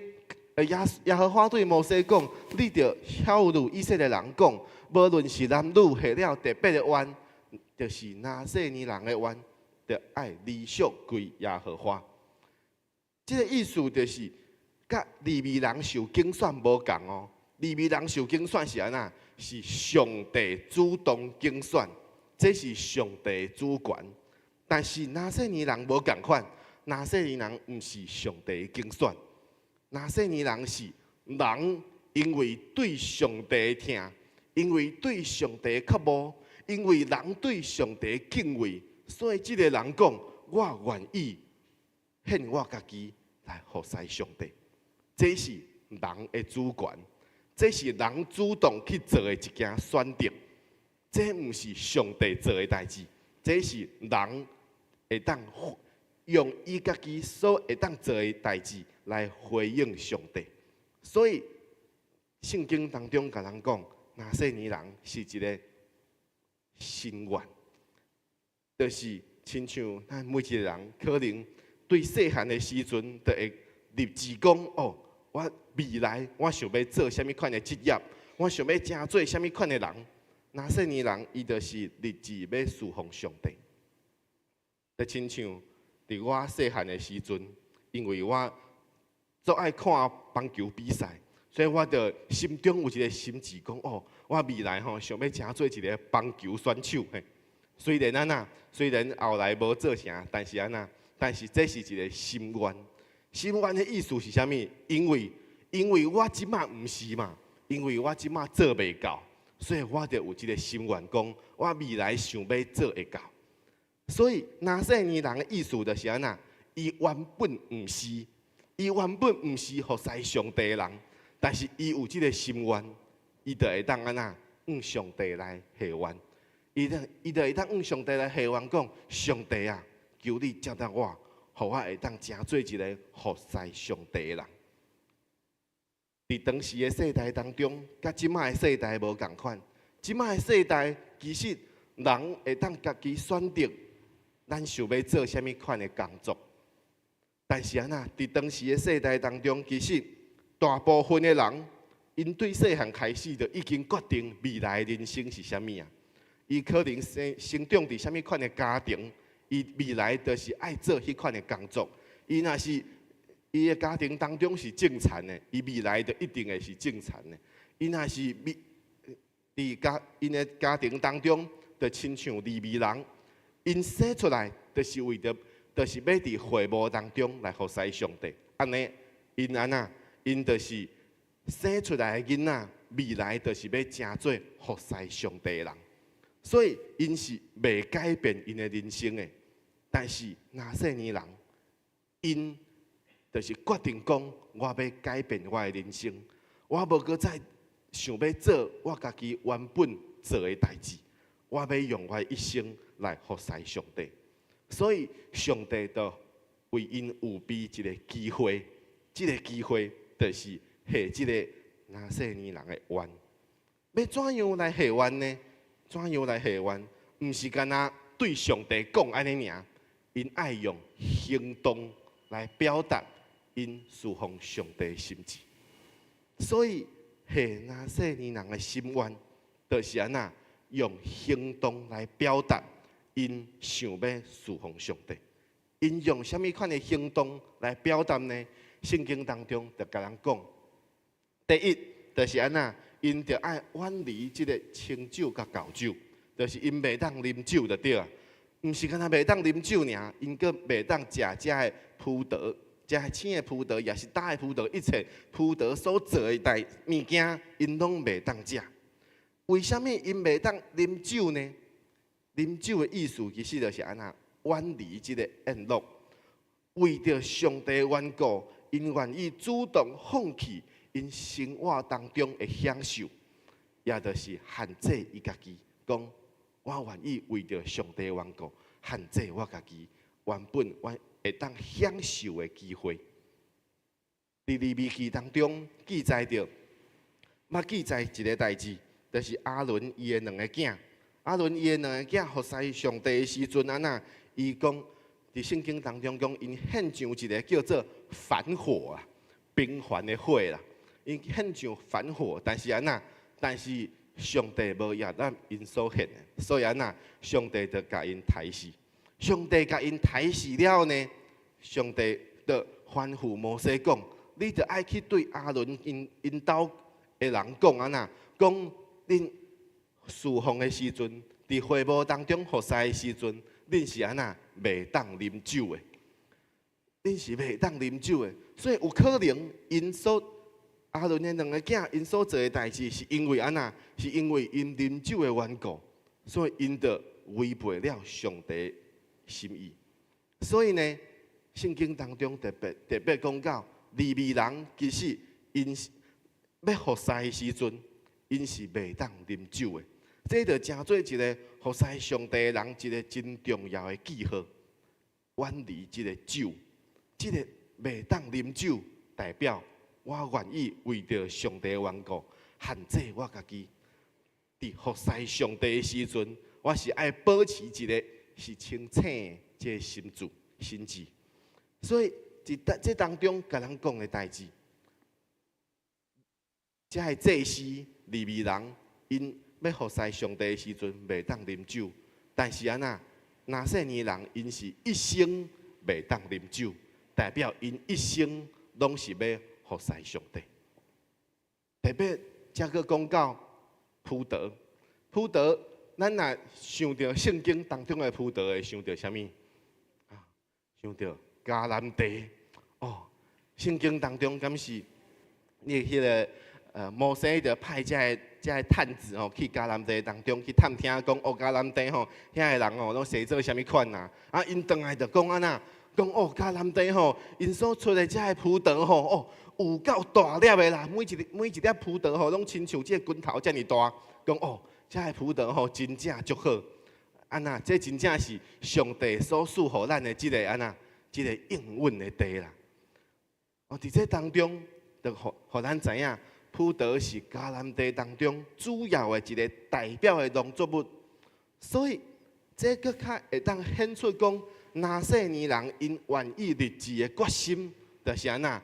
耶和華對摩西講：你著曉諭以色列人講，無論是男女許了特別的願，就是拿細耳人的願，著愛離屬歸耶和華。這個意思就是，佮利未人受揀選無仝哦。利未人受揀選是按怎？是上帝主動揀選，這是上帝主權。但是拿細耳人無仝款，拿細耳人毋是上帝揀選，拿細耳人是人因為對上帝疼，因為對上帝渴慕，因為人對上帝敬畏，所以這個人講：我願意獻我家己來服侍上帝。這是人的主權，這是人主動去做的一件選擇，這毋是上帝做的代誌，這是人會當用伊家己所會當做的代誌來回應上帝。所以聖經當中共咱講，拿細耳人是一個心願，就是親像咱每一個人可能對細漢的時陣，就會立志講：哦，我未來我想欲做啥物款的職業，我想欲成做啥物款的人。拿細耳人，伊就是立志欲侍奉上帝。就親像佇我細漢的時陣，因為我足愛看棒球比賽，所以我就心中有一個心志，講哦，我未來吼想欲成做一個棒球選手。嘿，雖然按怎，雖然後來無做成，但是按怎，但是這是一個心願。心願的意思是啥物？因為我這馬毋是嘛，因為我這馬做袂到，所以我就有這個心願，講我未來想欲做會到。所以拿細耳人的意思就是按怎？伊原本毋是，伊原本毋是服侍上帝的人，但是伊有這個心願，伊就會當按怎向上帝來許願。伊就會當向上帝來許願，講上帝啊，求你接納我，予我會當成做一個服侍上帝的人。佇當時的世代當中，佮這馬的世代無仝款。這馬的世代其實人會當家己選擇，咱想欲做啥物款的工作。但是按怎，佇當時的世代當中，其實大部分的人，𪜶對細漢開始就已經決定未來的人生是啥物啊。伊可能生長佇啥物款的家庭，伊未來就是愛做彼款的工作。伊若是伊的家庭當中是種田的，伊未來就一定會是種田的。伊若是佇𪜶的家庭當中，就親像利未人，𪜶生出來就是為著，就是欲佇會幕當中來服侍上帝。按呢，𪜶按怎，𪜶就是生出來的囡仔，未來就是欲成做服侍上帝的人。所以，𪜶是袂改變𪜶的人生的。但是拿細耳人，𪜶就是決定講，我欲改變我的人生，我無閣再想欲做我家己原本做的代誌，我欲用我的一生來服侍上帝。所以，上帝就為𪜶預備一個機會，這個機會就是許這個拿細耳人的願。欲怎樣來許願呢？怎樣來許願？毋是干焦對上帝講按呢爾，𪜶愛用行動來表達𪜶侍奉上帝的心志。所以許拿細耳人的心願，就是按怎用行動來表達𪜶想欲侍奉上帝。𪜶用啥物款的行動來表達呢？聖經當中就共咱講，第一就是按怎，𪜶著愛遠離這個清酒佮厚酒，就是𪜶袂當啉酒就對啊。毋是干焦袂當啉酒爾，𪜶閣袂當食遮的葡萄，食青的葡萄，抑是焦的葡萄，一切葡萄所做的代物件，𪜶攏袂當食。為啥物𪜶袂當啉酒呢？啉酒的意思其實就是按怎，遠離這個宴樂，為著上帝的緣故，𪜶願意主動放棄𪜶生活當中的享受，也就是限制伊家己，講我願意為著上帝的緣故，限制我家己原本我會當享受的機會。佇利未記當中記載著，捌記載一個代誌，就是亞倫伊的兩个囝。亞倫伊的兩个囝服侍上帝的時陣，按怎？伊講佇聖經當中講，𪜶獻上一個叫做燔火啊，平凡的火啦。𪜶獻上燔火，但是按怎？但是上帝無悅納𪜶所獻的，所以按怎？上帝就共𪜶刣死。上帝共𪜶刣死了呢，上帝就吩咐摩西講：你著愛去對亞倫𪜶兜的人講按怎？講恁侍奉的時陣，佇會幕當中服侍的時陣，恁是按怎袂當啉酒的？恁是袂當啉酒的，所以有可能𪜶所亞倫的兩个囝，𪜶所做的代誌，是因為按怎？是因為𪜶啉酒的緣故，所以𪜶就違背了上帝心意。所以呢，聖經當中特別特別講到，利未人其實𪜶欲服侍的時陣，𪜶是袂當啉酒的。這就成做一個服侍上帝的人一個真重要的記號。遠離這個酒，這個袂當啉酒，代表我願意為著上帝的緣故，限制我家己。佇服侍上帝的時陣，我是愛保持一個是清醒的這個心智、心智。所以，佇這當中，共咱講的代誌，這个祭司利未人，𪜶欲服侍上帝的時陣，袂當啉酒。但是按怎，拿細耳人，𪜶是一生袂當啉酒，代表𪜶一生攏是欲服侍上帝。特別這閣講到葡萄，葡萄，咱若想著聖經當中的葡萄，會想著啥物？啊，想著迦南地哦。聖經當中敢是你彼个摩西就派這个探子吼去迦南地當中去探聽，講哦迦南地吼遐个人吼攏生做啥物款啊？啊，𪜶轉來就講按怎？講哦迦南地吼，𪜶所出的這个葡萄吼，哦有夠大粒的啦，每一粒葡萄吼攏親像這个拳頭遮爾大。講哦，這个葡萄吼真正足好。按怎？這真正是上帝所賜予咱的這个按怎？這个應允的地啦。哦，佇這當中，就予咱知影，葡萄是迦南地當中主要的一個代表的農作物，所以這閣較會當顯出講，拿細耳人𪜶願意立志的決心，就是按怎？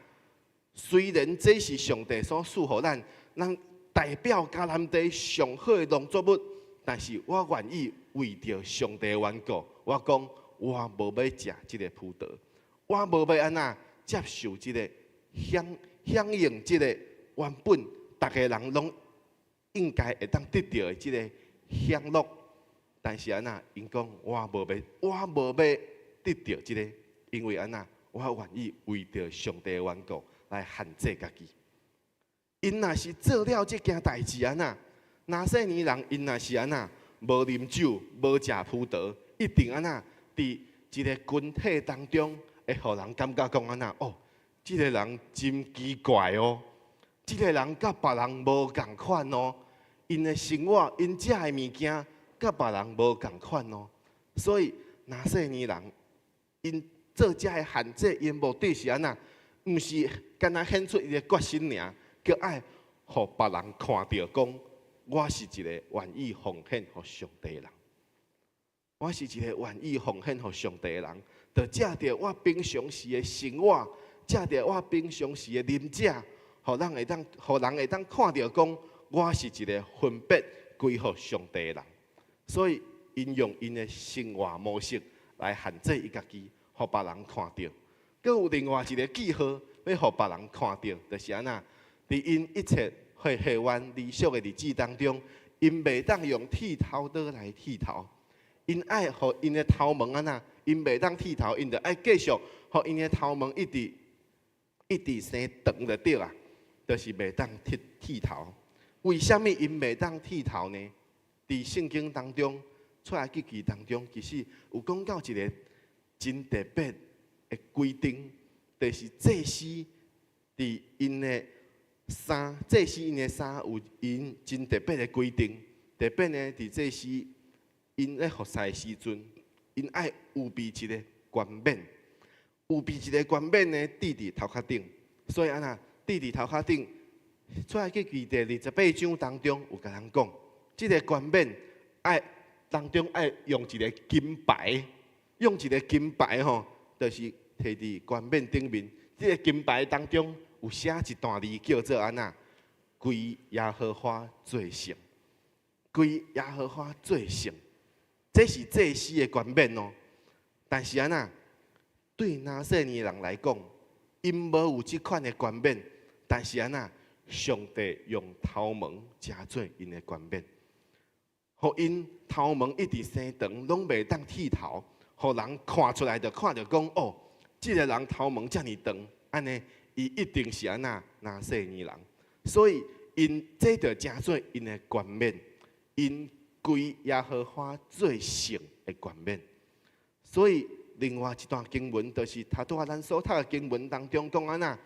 雖然這是上帝所賜予咱，咱代表迦南地上好的農作物，但是我願意為著上帝的緣故，我講我無欲食這个葡萄，我無欲按怎接受這个享用這个原本逐个人攏應該會當得著的這个享樂，但是按怎？𪜶講我無欲，我無欲得著這个，因為按怎？我願意為著上帝的緣故來限制家己。𪜶若是做了這件代誌按怎？拿細耳人𪜶若是按怎？無啉酒，無食葡萄，一定按怎？佇一个群體當中，會予人感覺講按怎？哦，這个人真奇怪哦，這个人佮別人無仝款哦，𪜶的生活，𪜶食的物件，佮別人無仝款哦。所以拿細耳人，𪜶做這个限制，𪜶目的是按怎？毋是干焦顯出伊的決心爾，閣愛予別人看著講，我是一個願意奉獻予上帝的人。我是一個願意奉獻予上帝的人，就藉著我平常時的生活，藉著我平常時的啉食，予人會當看著講，我是一個分別歸予上帝的人。所以，𪜶用𪜶的生活模式來限制伊家己，予別人看著。閣有另外一個記號，欲予別人看著，就是按怎？佇𪜶一切會會員離俗的日子當中，𪜶袂當用剃頭刀來剃頭。𪜶愛予𪜶的頭毛按怎？𪜶袂當剃頭，𪜶就愛繼續予𪜶的頭毛一直一直生長就對啊，就是袂當剃頭。為啥物𪜶袂當剃頭呢？佇聖經當中，出埃及記當中，其實有講到一個真特別的規定，就是祭司佇𪜶的衫，祭司𪜶的衫有𪜶真特別的規定，特別呢，佇祭司𪜶咧服侍的時陣，𪜶愛預備一個冠冕，預備一個冠冕呢，戴佇頭殼頂。所以按怎，戴佇頭殼頂，出埃及記第28章當中有共咱講，這个冠冕愛當中愛用一個金牌，用一個金牌吼，就是提佇冠冕頂面。這个金牌當中有寫一段字，叫做按怎？歸耶和華做聖，歸耶和華做聖。這是祭司的冠冕哦。但是按怎？對拿細耳人來講，𪜶無有這款的冠冕，但是按怎？上帝用頭毛成做𪜶的冠冕，予𪜶頭毛一直生長，攏袂當剃頭，予人看出來就看著講哦，這个人頭毛遮爾長，按呢，伊一定是按怎拿細耳人，所以𪜶這就成做𪜶的冠冕，𪜶歸耶和華做聖的冠冕。所以另外一段經文，就是頭拄仔咱所讀的經文當中講按怎，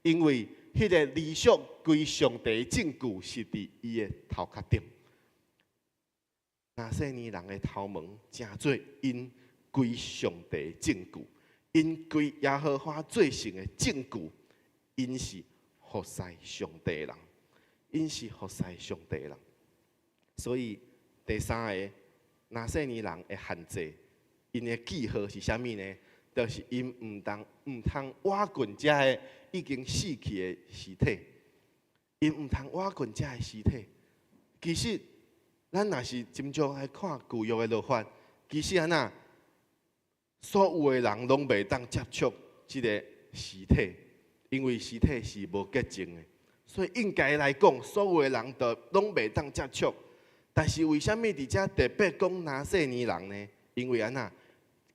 因為彼个離俗歸上帝的證據是佇伊的頭殼頂。拿細耳人的頭毛成做𪜶歸上帝的證據，𪜶歸耶和華做聖的證據，𪜶是服侍上帝的人，𪜶是服侍上帝的人。所以第三个拿細耳人的限制，𪜶的記號是啥物呢？就是𪜶毋通倚近這个已經死去的屍體，𪜶毋通倚近這个屍體。其實，咱若是斟酌來看舊約的律法，其實按怎，所有的人攏袂當接觸這個屍體，因為屍體是無潔淨的，所以應該來講，所有的人都攏袂當接觸。但是為啥物佇遮特別講拿細耳人呢？因為按怎，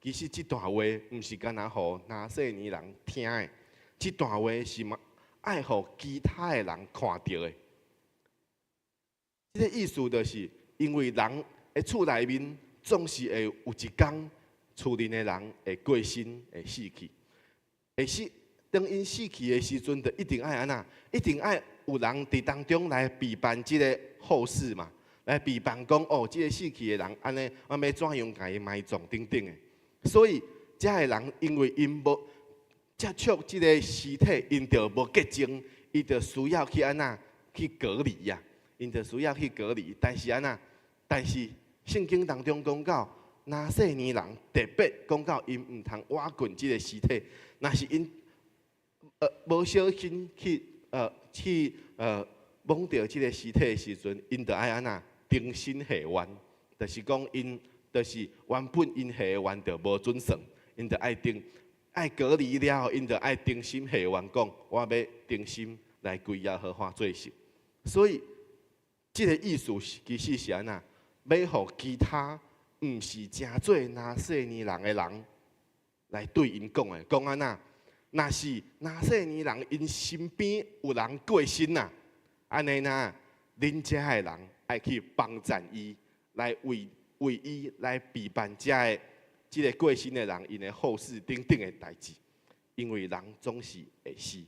其實這段話毋是干焦予拿細耳人聽的，這段話是嘛愛予其他的人看著的。這個意思就是，因為人的厝內面總是會有一工，厝裡的人會過身，會死去，會死。當𪜶死去的時陣，就一定愛按怎？一定愛有人佇當中來備辦這個後事嘛，來備辦講哦，這個死去的人按呢，我欲怎樣共伊埋葬等等的。所以，遮的人因為𪜶無接觸這個屍體，𪜶就無潔淨，伊就需要去按怎去隔離呀？𪜶就需要去隔離。但是按怎？但是聖經當中講到，拿細耳人特別講到，𪜶毋通倚近這個屍體，若是𪜶無小心去摸著這個屍體的時陣，𪜶就愛按怎重新下願，就是講𪜶就是原本𪜶下的願就無準算，𪜶就愛定愛隔離了後，𪜶就愛重新下願，講我欲重新來歸耶和華做聖。所以這個意思是其實是按怎，欲予其他毋是成做拿細耳人的人來對𪜶講的，講按怎？若是拿細耳人𪜶身邊有人過身啊，按呢呢，恁遮的人愛去幫贊伊，來為伊來備辦遮的這個過身的人𪜶的後事等等的代誌，因為人總是會死，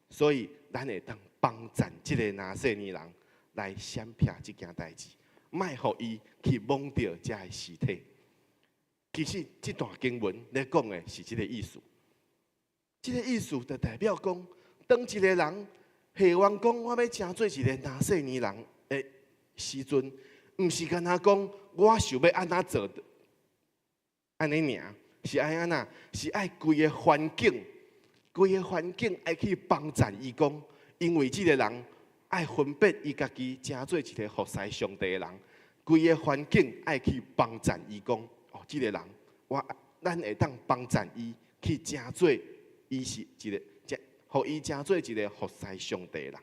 所以咱會當幫贊這個拿細耳人來閃避這件代誌，莫予伊去摸著遮的屍體。其實這段經文咧講的是這個意思。這個意思就代表講，當一個人希望講我欲成做一個拿細耳人的時陣，毋是干焦講我想欲按怎做，按呢爾，是愛按怎？是愛規个環境，規个環境愛去幫贊伊講，因為這個人愛分別伊家己，成做一個服侍上帝的人，規个環境愛去幫贊伊講，哦，這個人我咱會當幫贊伊去成做。伊是一個，予伊成做一個服侍上帝的人。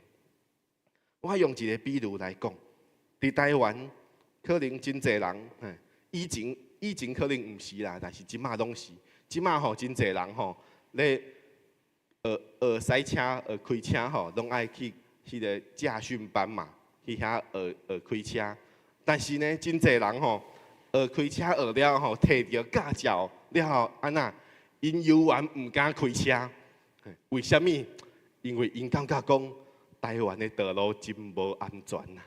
我用一個比喻來講，佇台灣可能真濟人，以前可能毋是啦，但是這馬攏是。這馬吼真濟人吼咧學學駛車、學開車吼，攏愛去彼個駕訓班嘛，去遐學學開車。但是呢，真濟人吼學開車學了後，提著駕照了後，按怎？𪜶猶原毋敢開車，為啥物？因為𪜶感覺講台灣的道路真無安全啊。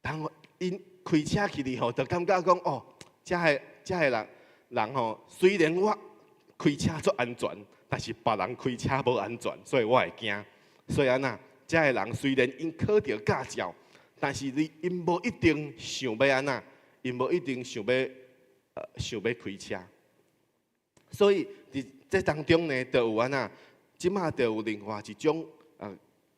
當𪜶開車去哩吼，就感覺講哦，遮的人吼，雖然我開車足安全，但是別人開車無安全，所以我會驚。所以按怎？遮的人雖然𪜶考著駕照，但是你𪜶無一定想欲按怎？𪜶無一定想欲開車。所以佇這當中呢，就有按怎？這馬就有另外一種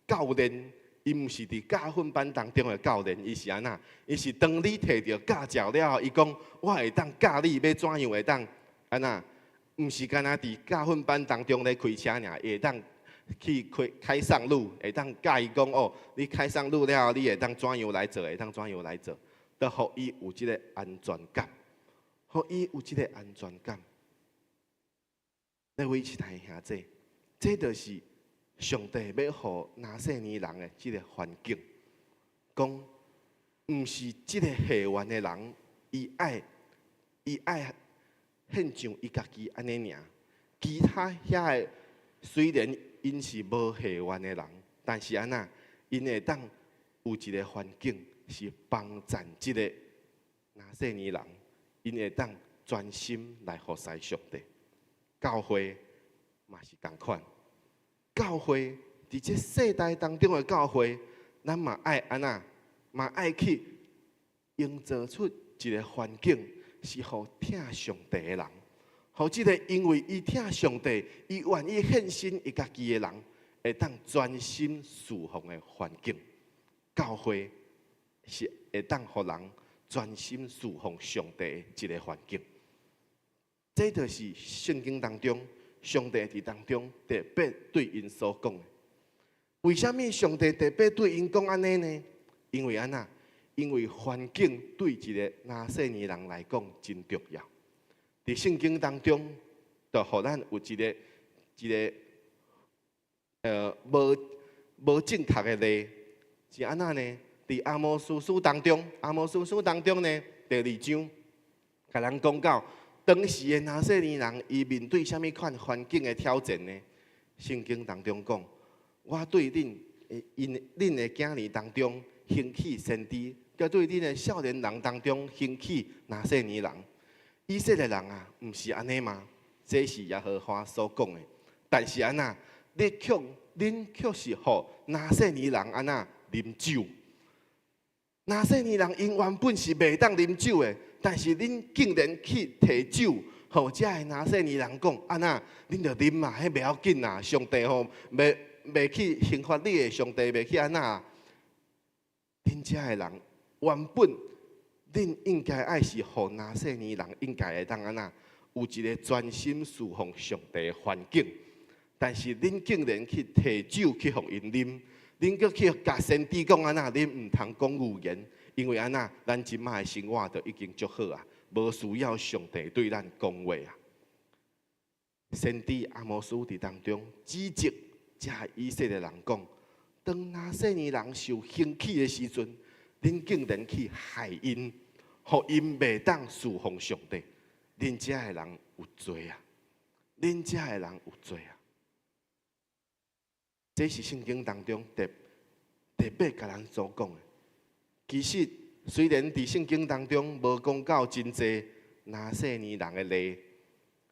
教練，伊毋是佇駕訓班當中的教練，伊是按怎？伊是當你提著駕照了後，伊講我會當教你欲怎樣會當按怎？毋是干焦佇駕訓班當中咧開車爾，會當去開上路，會當教伊講哦，你開上路了後，你會當怎樣來做？會當怎樣來做？就予伊有這個安全感，予伊有這個安全感。各位親愛兄弟，這就是上帝欲予拿細耳人的這個環境。講，毋是這個下願的人，伊愛獻上伊家己按呢爾。其他遐的雖然𪜶是無下願的人，但是按怎，𪜶會當有一個環境是幫贊這個拿細耳人，𪜶會當專心來服侍上帝。教會嘛是仝款，教會佇這世代當中的教會，咱嘛愛按怎，嘛愛去營造出一個環境，是予疼上帝的人，予這個因為伊疼上帝，伊願意獻身伊家己的人，會當專心侍奉的環境。教會是會當予人專心侍奉上帝的一個環境。這就是聖經當中上帝佇當中特別對𪜶所講的。為啥物上帝特別對𪜶講按呢呢？因為按怎？因為環境對一個拿細耳人來講真重要。佇聖經當中，就予咱有一個無正確的例是按怎呢？佇阿摩司書當中，阿摩司書當中呢，第二章，共咱講到當時的拿細耳人，伊面對啥物款環境的挑戰呢？聖經當中講，我對恁𪜶恁的囝兒當中興起先知，佮對恁的少年人當中興起拿細耳人。以色列人啊，毋是按呢嗎？這是耶和華所講的。但是按怎，你卻恁卻是予拿細耳人按怎啉酒？拿細耳人𪜶原本是袂當啉酒的，但是恁竟然去提酒，予遮的拿細耳人講，按怎，恁就啉啊，彼袂要緊啊，上帝吼袂去刑罰你的，上帝袂去按怎？恁遮的人原本恁應該愛是予拿細耳人應該會當按怎？有一個專心侍奉上帝的環境，但是恁竟然去提酒去予𪜶啉。恁閣去共先知講按怎？恁毋通講預言，因為按怎？咱這擺的生活就已經足好啊，無需要上帝對咱講話啊。先知阿摩司佇當中指責遮以色列人講：當拿細耳人受興起的時陣，恁竟然去害𪜶，予𪜶袂當侍奉上帝。恁遮的人有罪啊！恁遮的人有罪啊！這是聖經當中特別共咱所講的。其實雖然佇聖經當中無講到真濟拿細耳人的例，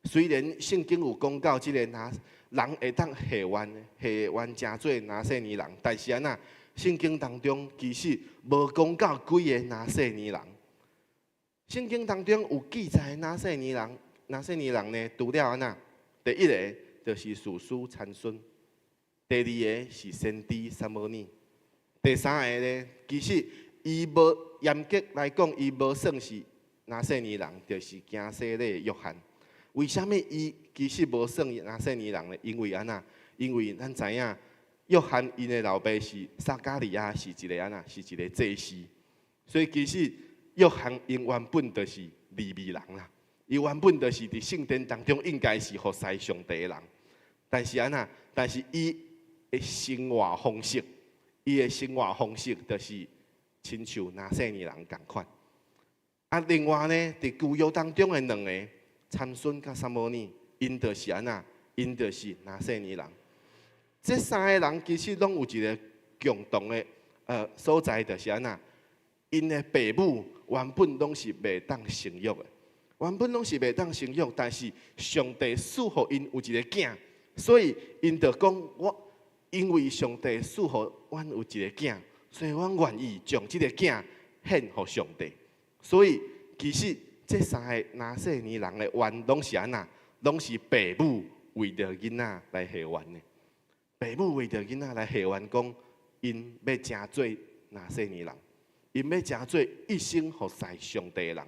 雖然聖經有講到這个拿人會當下願下願成做拿細耳人，但是按怎？聖經當中其實無講到幾个拿細耳人。聖經當中有記載拿細耳人，拿細耳人呢？除了按怎？第一个就是士師參孫。第二个是先知撒母耳，第三个呢，其實伊無嚴格來講，伊無算是拿細耳人，就是行洗禮的約翰。為啥物伊其實無算拿細耳人呢？因為按怎？因為咱知影，約翰𪜶的老爸是撒迦利亞，是一个按怎？是一个祭司，所以其實約翰𪜶原本就是利未人啦。伊原本就是佇聖殿當中應該是服侍上帝的人，但是按怎？但是伊的生活方式，伊的生活方式就是親像拿細耳人仝款。啊，另外呢，佇舊約當中的兩个參孫佮撒母耳，𪜶就是按怎？𪜶就是拿細耳人。這三个人其實攏有一个共同的所在，就是按怎？𪜶的爸母原本攏是袂當生育的，原本攏是袂當生育，但是上帝賜予𪜶有一个囝，所以𪜶就講我。因為上帝賜予阮有一个囝，所以阮願意將這个囝獻予上帝。所以其實這三个拿細耳人的願攏是按怎？攏是爸母為著囡仔來許願的。爸母為著囡仔來許願，講𪜶欲成做拿細耳人，𪜶欲成做一生服侍上帝的人。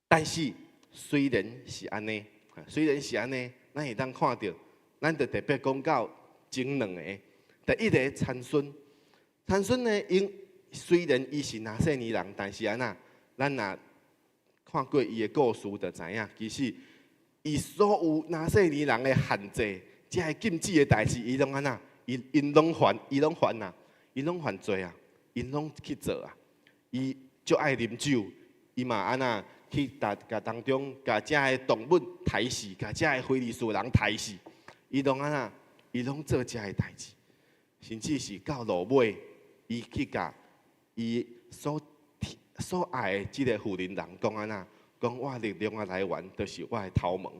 但是雖然是按呢，雖然是按呢，咱會當看著，咱就特別講到前兩个，第一个參孫，參孫呢，𪜶雖然伊是拿細耳人，但是按怎，咱若看過伊的故事，就知影，其實伊所有拿細耳人的限制，遮个禁止的代誌，伊攏按怎？𪜶攏犯，伊攏犯啊，伊攏犯罪啊，𪜶攏去做啊。伊足愛啉酒，伊嘛按怎去共共當中，共遮个動物刣死，共遮个非利士人刣死，伊攏按怎？伊攏做遮个代誌，甚至是到落尾，伊去共伊所愛的這个婦人人講按怎？講我力量的來源，就是我的頭毛，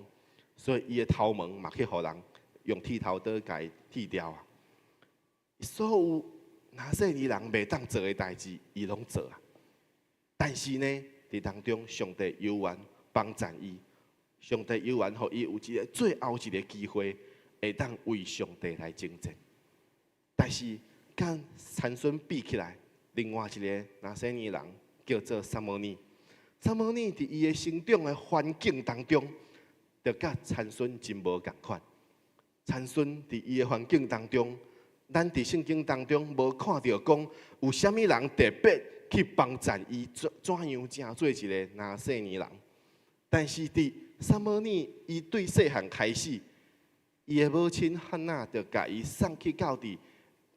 所以伊的頭毛嘛去予人用剃頭刀共伊剃掉啊。所有拿細耳人袂當做的代誌，伊攏做啊。但是呢，佇當中，上帝猶原幫贊伊，上帝猶原予伊有一个最後一个機會，會當為上帝來征戰。但是，佮參孫比起來，另外一个拿細耳人叫做撒母耳。撒母耳佇伊的成長的環境當中，就佮參孫真無仝款。參孫佇伊的環境當中，咱佇聖經當中無看著講有啥物人特別去幫贊伊怎樣成做一个拿細耳人。但是佇撒母耳，伊對細漢開始，伊的母親漢娜就共伊送去到佇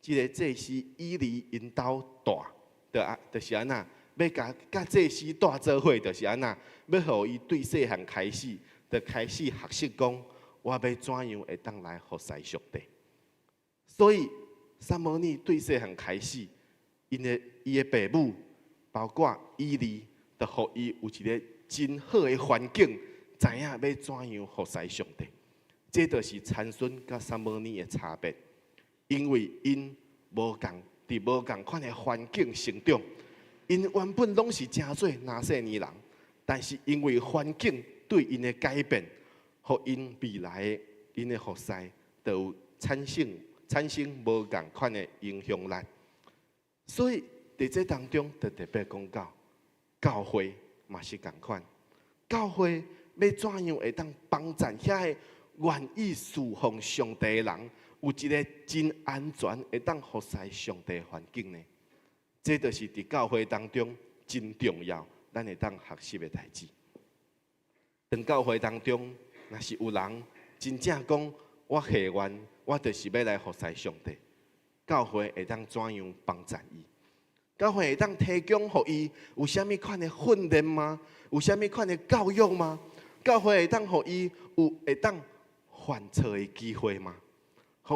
這个祭司以利𪜶兜蹛，就啊，就是按怎，欲共佮祭司蹛做伙，就是按怎，欲予伊對細漢開始，就開始學習講，我欲怎樣會當來服侍上帝。所以，撒母耳對細漢開始，伊的爸母，包括以利，就予伊有一个真好的環境，知影欲怎樣服侍上帝。這就是參孫佮撒母耳的差別，因為𪜶無仝佇無仝款的環境成長，𪜶原本攏是成做拿細耳人，但是因為環境對𪜶的改變，予𪜶未來的𪜶的服侍，就有產生無仝款的影響力。所以佇這當中，就特別講到教會嘛是仝款，教會欲怎樣會當幫贊遐個願意侍奉上帝的人，有一个真安全會當服侍上帝的環境呢？這就是佇教會當中真重要，咱會當學習的代誌。當教會當中，若是有人真正講我下願，我就是欲來服侍上帝，教會會當怎樣幫贊伊？教會會當提供予伊有啥物款的訓練嗎？有啥物款的教育嗎？教會會當予伊有會當犯錯的機會嗎？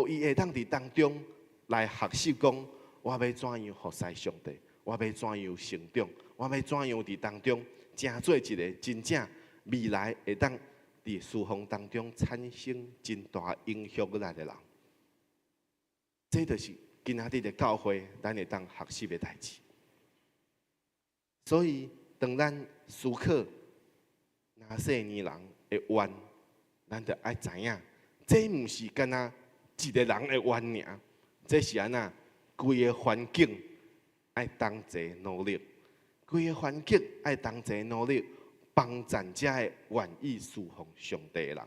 予伊會當佇當中來學習講，我欲怎樣服侍上帝？我欲怎樣成長？我欲怎樣佇當中成做一个真正未來會當佇侍奉當中產生真大影響力的人？這就是今仔日的教會，咱會當學習的代誌。所以，當咱思考拿細耳人的願，咱就愛知影，這毋是干焦一个人的願爾，這是按怎？規个環境愛同齊努力，規个環境愛同齊努力，幫贊遮个願意侍奉上帝的人，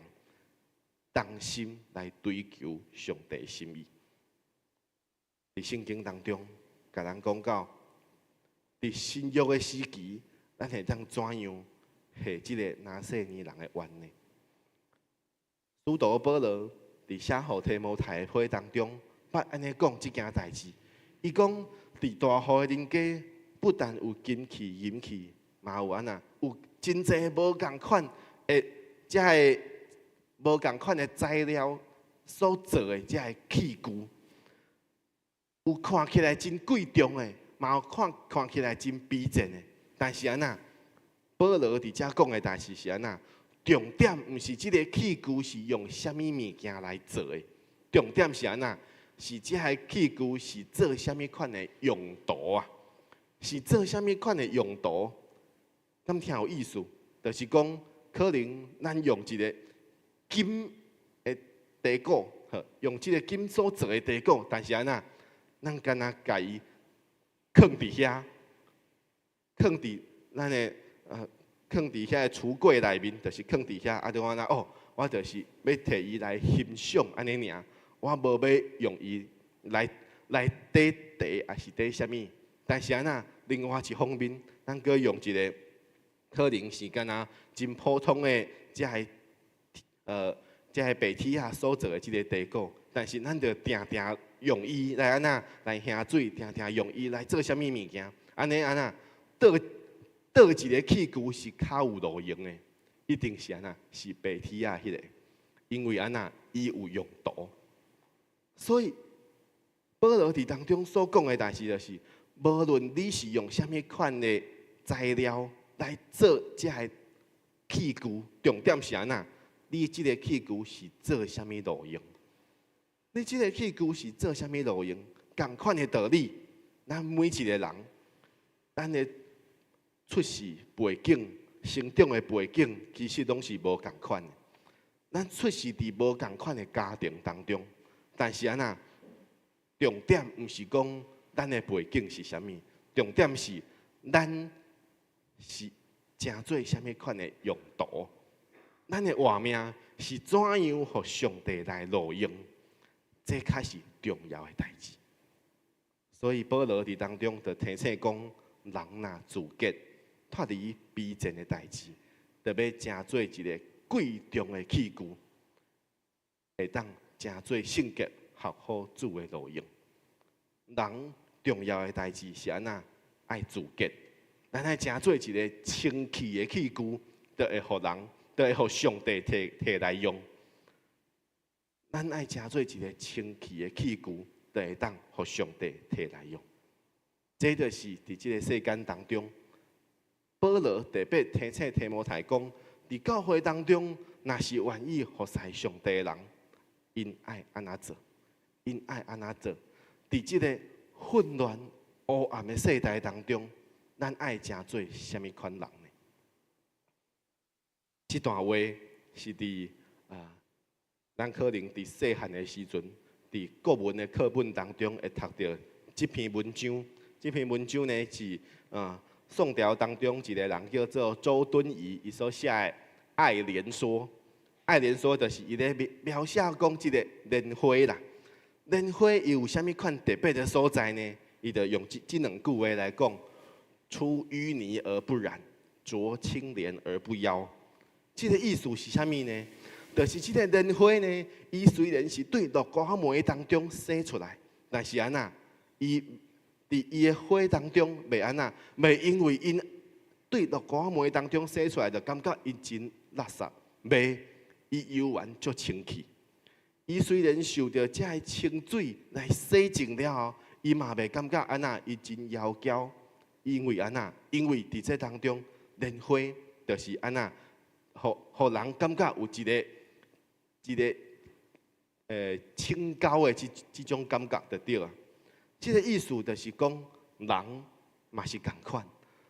同心來追求上帝心意。佇聖經當中，共咱講到，佇新約的時期，咱會當怎樣下這个拿細耳人的願呢？使徒保羅佇寫予提摩太的批當中，捌按呢講這件代誌。伊講佇大戶的人家，不但有金器、銀器，嘛有按怎，有真濟無仝款的遮个無仝款的材料所做的遮个器具，有看起來真貴重的，嘛有看起來真卑賤的。但是按怎？保羅佇遮講的代誌是按怎？重點毋是這个器具是用啥物物件來做的，重點是按怎？是這个器具是做啥物款的用途啊？是做啥物款的用途？敢聽有意思？就是講，可能咱用一个金的茶壺，用這个金所做的茶壺，但是按怎？咱干焦共伊囥佇遐，囥佇咱的囥佇遐个櫥櫃內面，就是囥佇遐，啊，就按怎哦，我就是欲提伊來欣賞按呢爾，我無欲用伊來綴茶，抑是綴啥物？但是按怎？另外一方面，咱閣用一个可能是干焦真普通的這个白鐵仔所做的這个茶壺，但是咱就定定用伊來按怎來盛水，定定用伊來做啥物物件？按呢按怎？佗一个器具是較有路用的？一定是按怎？是白鐵仔彼个，因為按怎？伊有用途。所以保羅佇當中所講的代誌就是，無論你是用啥物款的材料來做這个器具，重點是按怎？你這个器具是做啥物路用？你這个器具是做啥物路用？仝款的道理，咱每一个人，咱的出世背景、成長的背景，其實攏是無仝款的。咱出世佇無仝款的家庭當中，但是按怎？重點毋是講咱的背景是啥物，重點是咱是成做啥物款的用途。咱的活命是怎樣予上帝來路用，這較是重要的代誌。所以保羅佇當中就提醒講，人若自潔脫離卑賤的代誌，就欲成做一个貴重的器具，會當成做聖潔合乎主的路用。人重要的代誌是按怎？愛自潔，咱愛成做一个清氣的器具，就會予人，就會予上帝提提來用。咱愛成做一个清氣的器具，就會當予上帝提來用。這就是佇這个世間當中，保羅特別提醒提摩太講，佇教會當中，若是願意服侍上帝的人，𪜶愛按怎做？𪜶愛按怎做？佇這个混亂烏暗的世代當中，咱愛成做啥物款人呢？這段話是佇啊，咱可能佇細漢的時陣，佇國文的課本當中會讀著這篇文章。這篇文章呢是啊，宋朝當中一个人叫做周敦頤，伊所寫的《愛蓮說》。《愛蓮說》就是伊咧描寫講這个蓮花啦。蓮花伊有啥物款特別的所在呢？伊就用這兩句話來講：出淤泥而不染，濯清漣而不妖。這个意思是啥物呢？就是這个蓮花呢，伊雖然是對木瓜仔糜當中生出來，但是按怎，伊佇伊的花當中袂按怎，袂因為𪜶對木瓜仔糜當中生出來，就感覺伊真垃圾，袂，伊猶原足清氣。伊雖然受著這个清水來洗淨了後，伊嘛袂感覺按怎，伊真妖嬌。因為按怎？因為佇這當中，蓮花就是按怎，予予人感覺有一个一个清高的這種感覺就對啊。這个意思就是講，人嘛是仝款，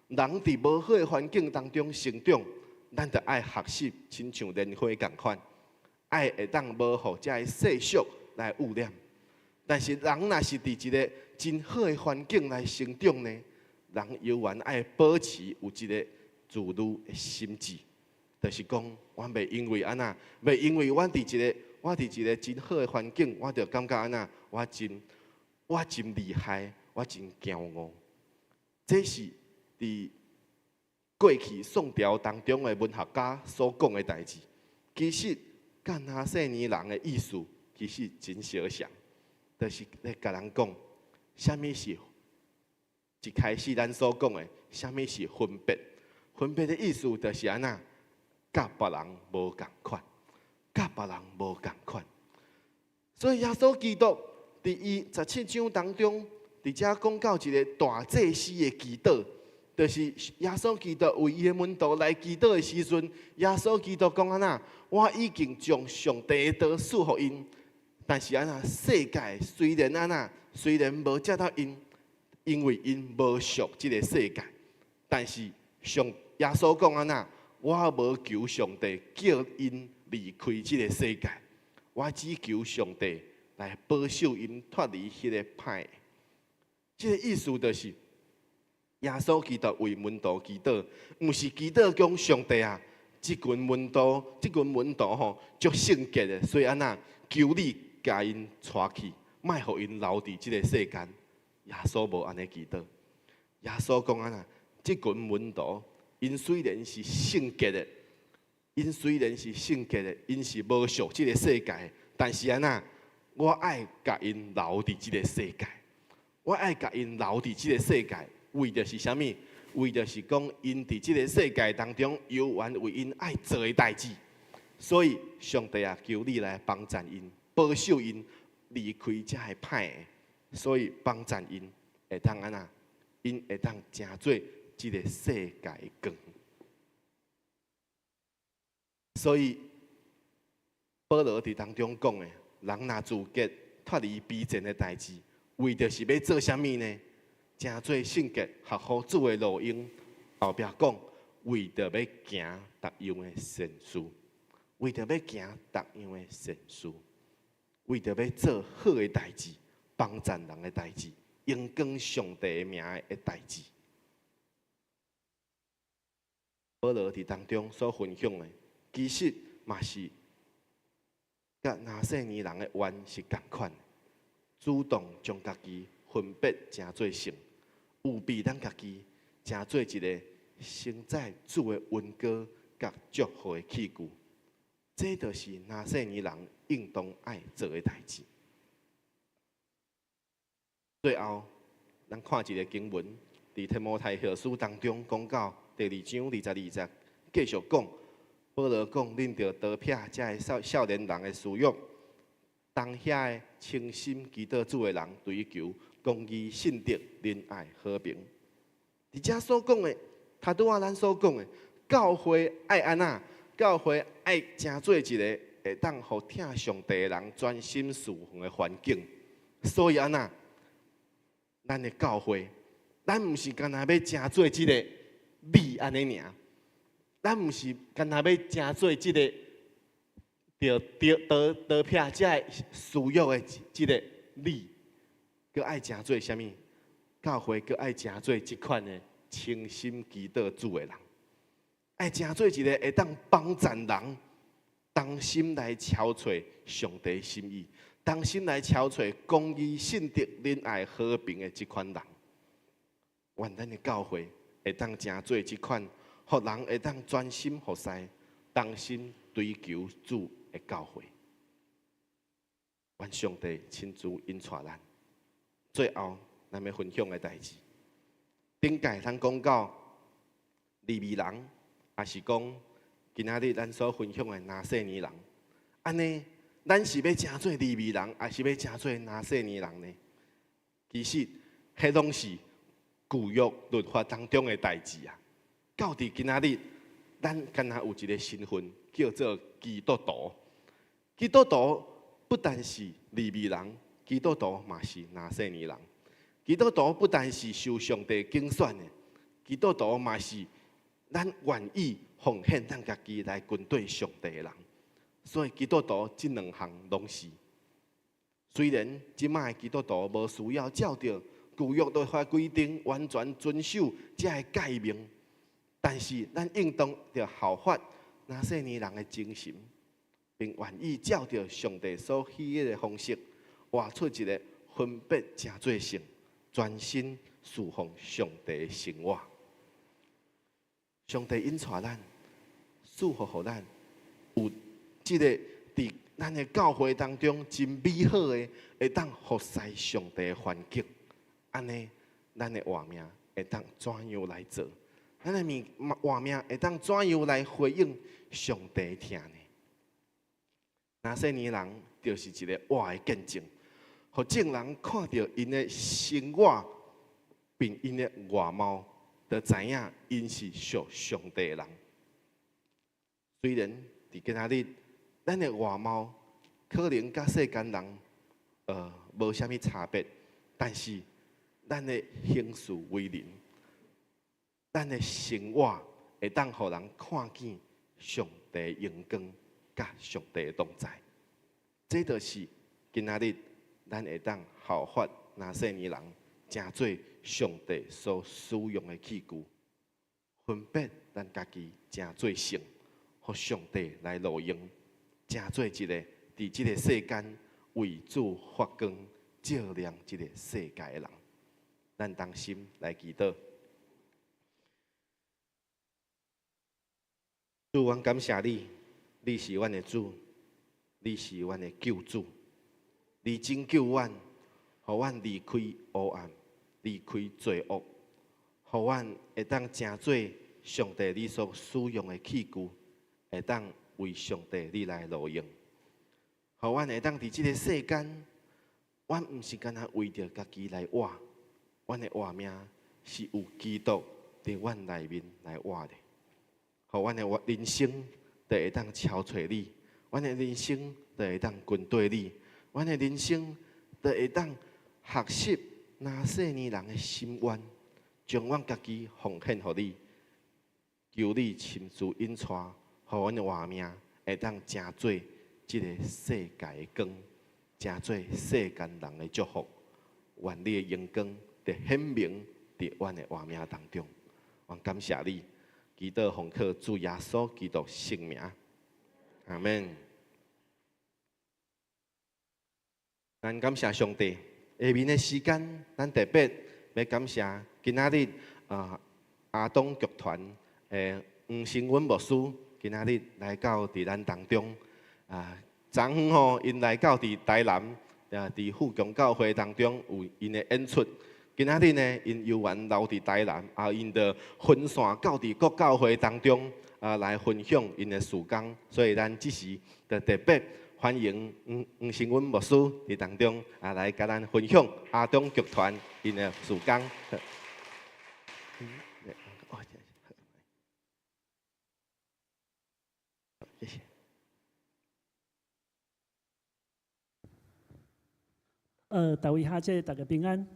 人佇無好的環境當中成長，咱著愛學習親像蓮花仝款，愛會當無予這个世俗來污染。但是人若是佇一个真好的環境來成長呢，人猶原愛保持有一个自律的心智，就是講，我袂因為按怎，袂因為我佇一个真好的環境，我就感覺按怎，我真厲害，我真驕傲。這是佇過去宋朝當中的文學家所講的代誌。其實，佮拿細耳人的意思其實真相像，就是咧共人講，啥物是一開始咱所講的，啥物是分別？分別的意思就是按怎，佮別人無仝款，佮別人無仝款。所以耶穌基督佇伊十七章當中，佇遮講到一个大祭司的祈禱，就是耶穌基督為伊的門徒來祈禱的時陣，耶穌基督講按怎，我已經將上帝的道賜予𪜶，但是按怎世界雖然按怎，雖然無接到𪜶，因為𪜶無屬這个世界，但是上耶穌講按怎，我無求上帝叫𪜶離開這个世界，我只求上帝來保守𪜶脫離彼个歹的。這个意思就是，耶穌基督為門徒祈禱，毋是祈禱講上帝啊，這群門徒吼足聖潔的，所以按怎求你共𪜶帶去，莫予𪜶留佇這个世間。耶穌無按呢祈禱，耶穌講按怎，這群門徒，𪜶雖然是聖潔的，𪜶雖然是聖潔的，𪜶是無屬這个世界，但是按怎，我愛共𪜶留佇這个世界，我愛共𪜶留佇這个世界，為的是啥物？為的是講，𪜶佇這个世界當中，猶原為𪜶愛做的代誌。所以，上帝啊，求你來幫贊𪜶，保守𪜶離開這个歹的。所以幫贊𪜶會當按怎？𪜶會當成做這个世界的光。所以，保羅佇當中講的，人若自潔脫離卑賤的代誌，為著是欲做啥物呢？成做聖潔合乎主的路用。後壁講，為著欲行逐樣的善事，為著欲行逐樣的善事，為著欲做好的代誌，幫贊人的代誌，榮光上帝的名的代誌。保羅佇當中所分享的，其實嘛是佮拿細耳人的願是仝款，主動將家己分別成做聖，預備咱家己成做一个承載主的恩膏佮祝福的器具。這就是拿細耳人應當愛做的代誌。最後，咱看一個經文，佇提摩太後書當中講到第二章22節，繼續講，保羅講，恁著逃避這个少少年人的私欲，當遐个清心祈禱主的人追求公義、信德、仁愛、和平。佇遮所講的，頭拄仔咱所講的，教會愛按怎？教會愛成做一个會當予疼上帝的人專心事奉的環境。所以按怎？咱的教會，咱毋是干焦欲成做這个你按呢爾，咱毋是干焦欲成做這个著著逃逃避這个私欲的這个你，閣愛成做啥物？教會閣愛成做這款的清心祈禱主的人，愛成做一个會當幫贊人，同心來朝揣上帝心意，同心來朝揣公義、信德、仁愛、和平的這款人。願咱的教會會當成做這款，予人會當專心服侍、同心追求主的教會。願上帝親自引帶咱。最後，咱欲分享的代誌，頂屆咱講到利未人，抑是講今仔日咱所分享的拿細耳人，按呢，咱是欲成做利未人，抑是欲成做拿細耳人呢？其實，彼攏是舊約律法當中的代誌啊。到佇今仔日，咱敢若有一个身份叫做基督徒。基督徒不但是利未人，基督徒嘛是拿細耳人。基督徒不但是受上帝揀選的，基督徒嘛是咱願意奉獻咱家己來跟綴上帝的人。所以基督徒這兩項攏是。雖然這擺的基督徒無需要照著舊約律法規定完全遵守這个誡命，但是咱應當著效法拿細耳人的精神，並願意照著上帝所喜悅的方式，活出一个分別成做聖、專心事奉上帝的生活。上帝引帶咱，賜福予咱，有這个佇咱的教會當中真美好的，會當服侍上帝的環境。按呢，咱的活命會當怎樣來做？咱的命活命會當怎樣來回應上帝疼呢？拿細耳人就是一个活的見證，予眾人看著𪜶的生活，並𪜶的外貌，就知影𪜶是屬上帝的人。雖然佇今仔日，咱的外貌可能佮世間人無啥物差別，但是咱的行事為人，咱的生活會當予人看見上帝榮光佮上帝的同在。這就是今仔日咱會當效法拿細耳人，成做上帝所使用的器具，分別咱家己成做聖，予上帝來路用，成做一个佇這个世間為主發光、照亮這个世界的人。咱同心來祈禱。主，阮感謝你，你是阮的主，你是阮的救主，你拯救阮，予阮離開黑暗，離開罪惡，予阮會當成做上帝你所使用的器具，會當為上帝你來路用，予阮會當佇這个世間，阮毋是干焦為著家己來活，阮的活命是有基督佇阮內面來活的，予阮的人生就會當朝揣你，阮的人生就會當跟綴你，阮的人生就會當學習拿細耳人的心願，將阮家己奉獻予你，求你親自引帶，予阮的活命會當成做這个世界的光，成做世間人的祝福。願你的榮光得顯明佇阮的活命當中。阮感謝你，祈禱奉靠主耶穌基督聖名，阿們。咱感謝上帝。下面的時間，咱特別欲感謝今仔日啊亞東劇團的黃成文牧師，今仔日來到佇咱當中。啊，昨昏吼，𪜶來到佇台南，啊，佇富強教會當中有𪜶的演出。今仔日呢，𪜶猶原留佇台南，啊，𪜶就分散到佇各教會當中啊來分享𪜶的事工。所以咱這時就特別歡迎黃黃成文牧師佇當中啊來共咱分享亞東劇團𪜶的事工。謝謝。大衛哈姐，大家平安。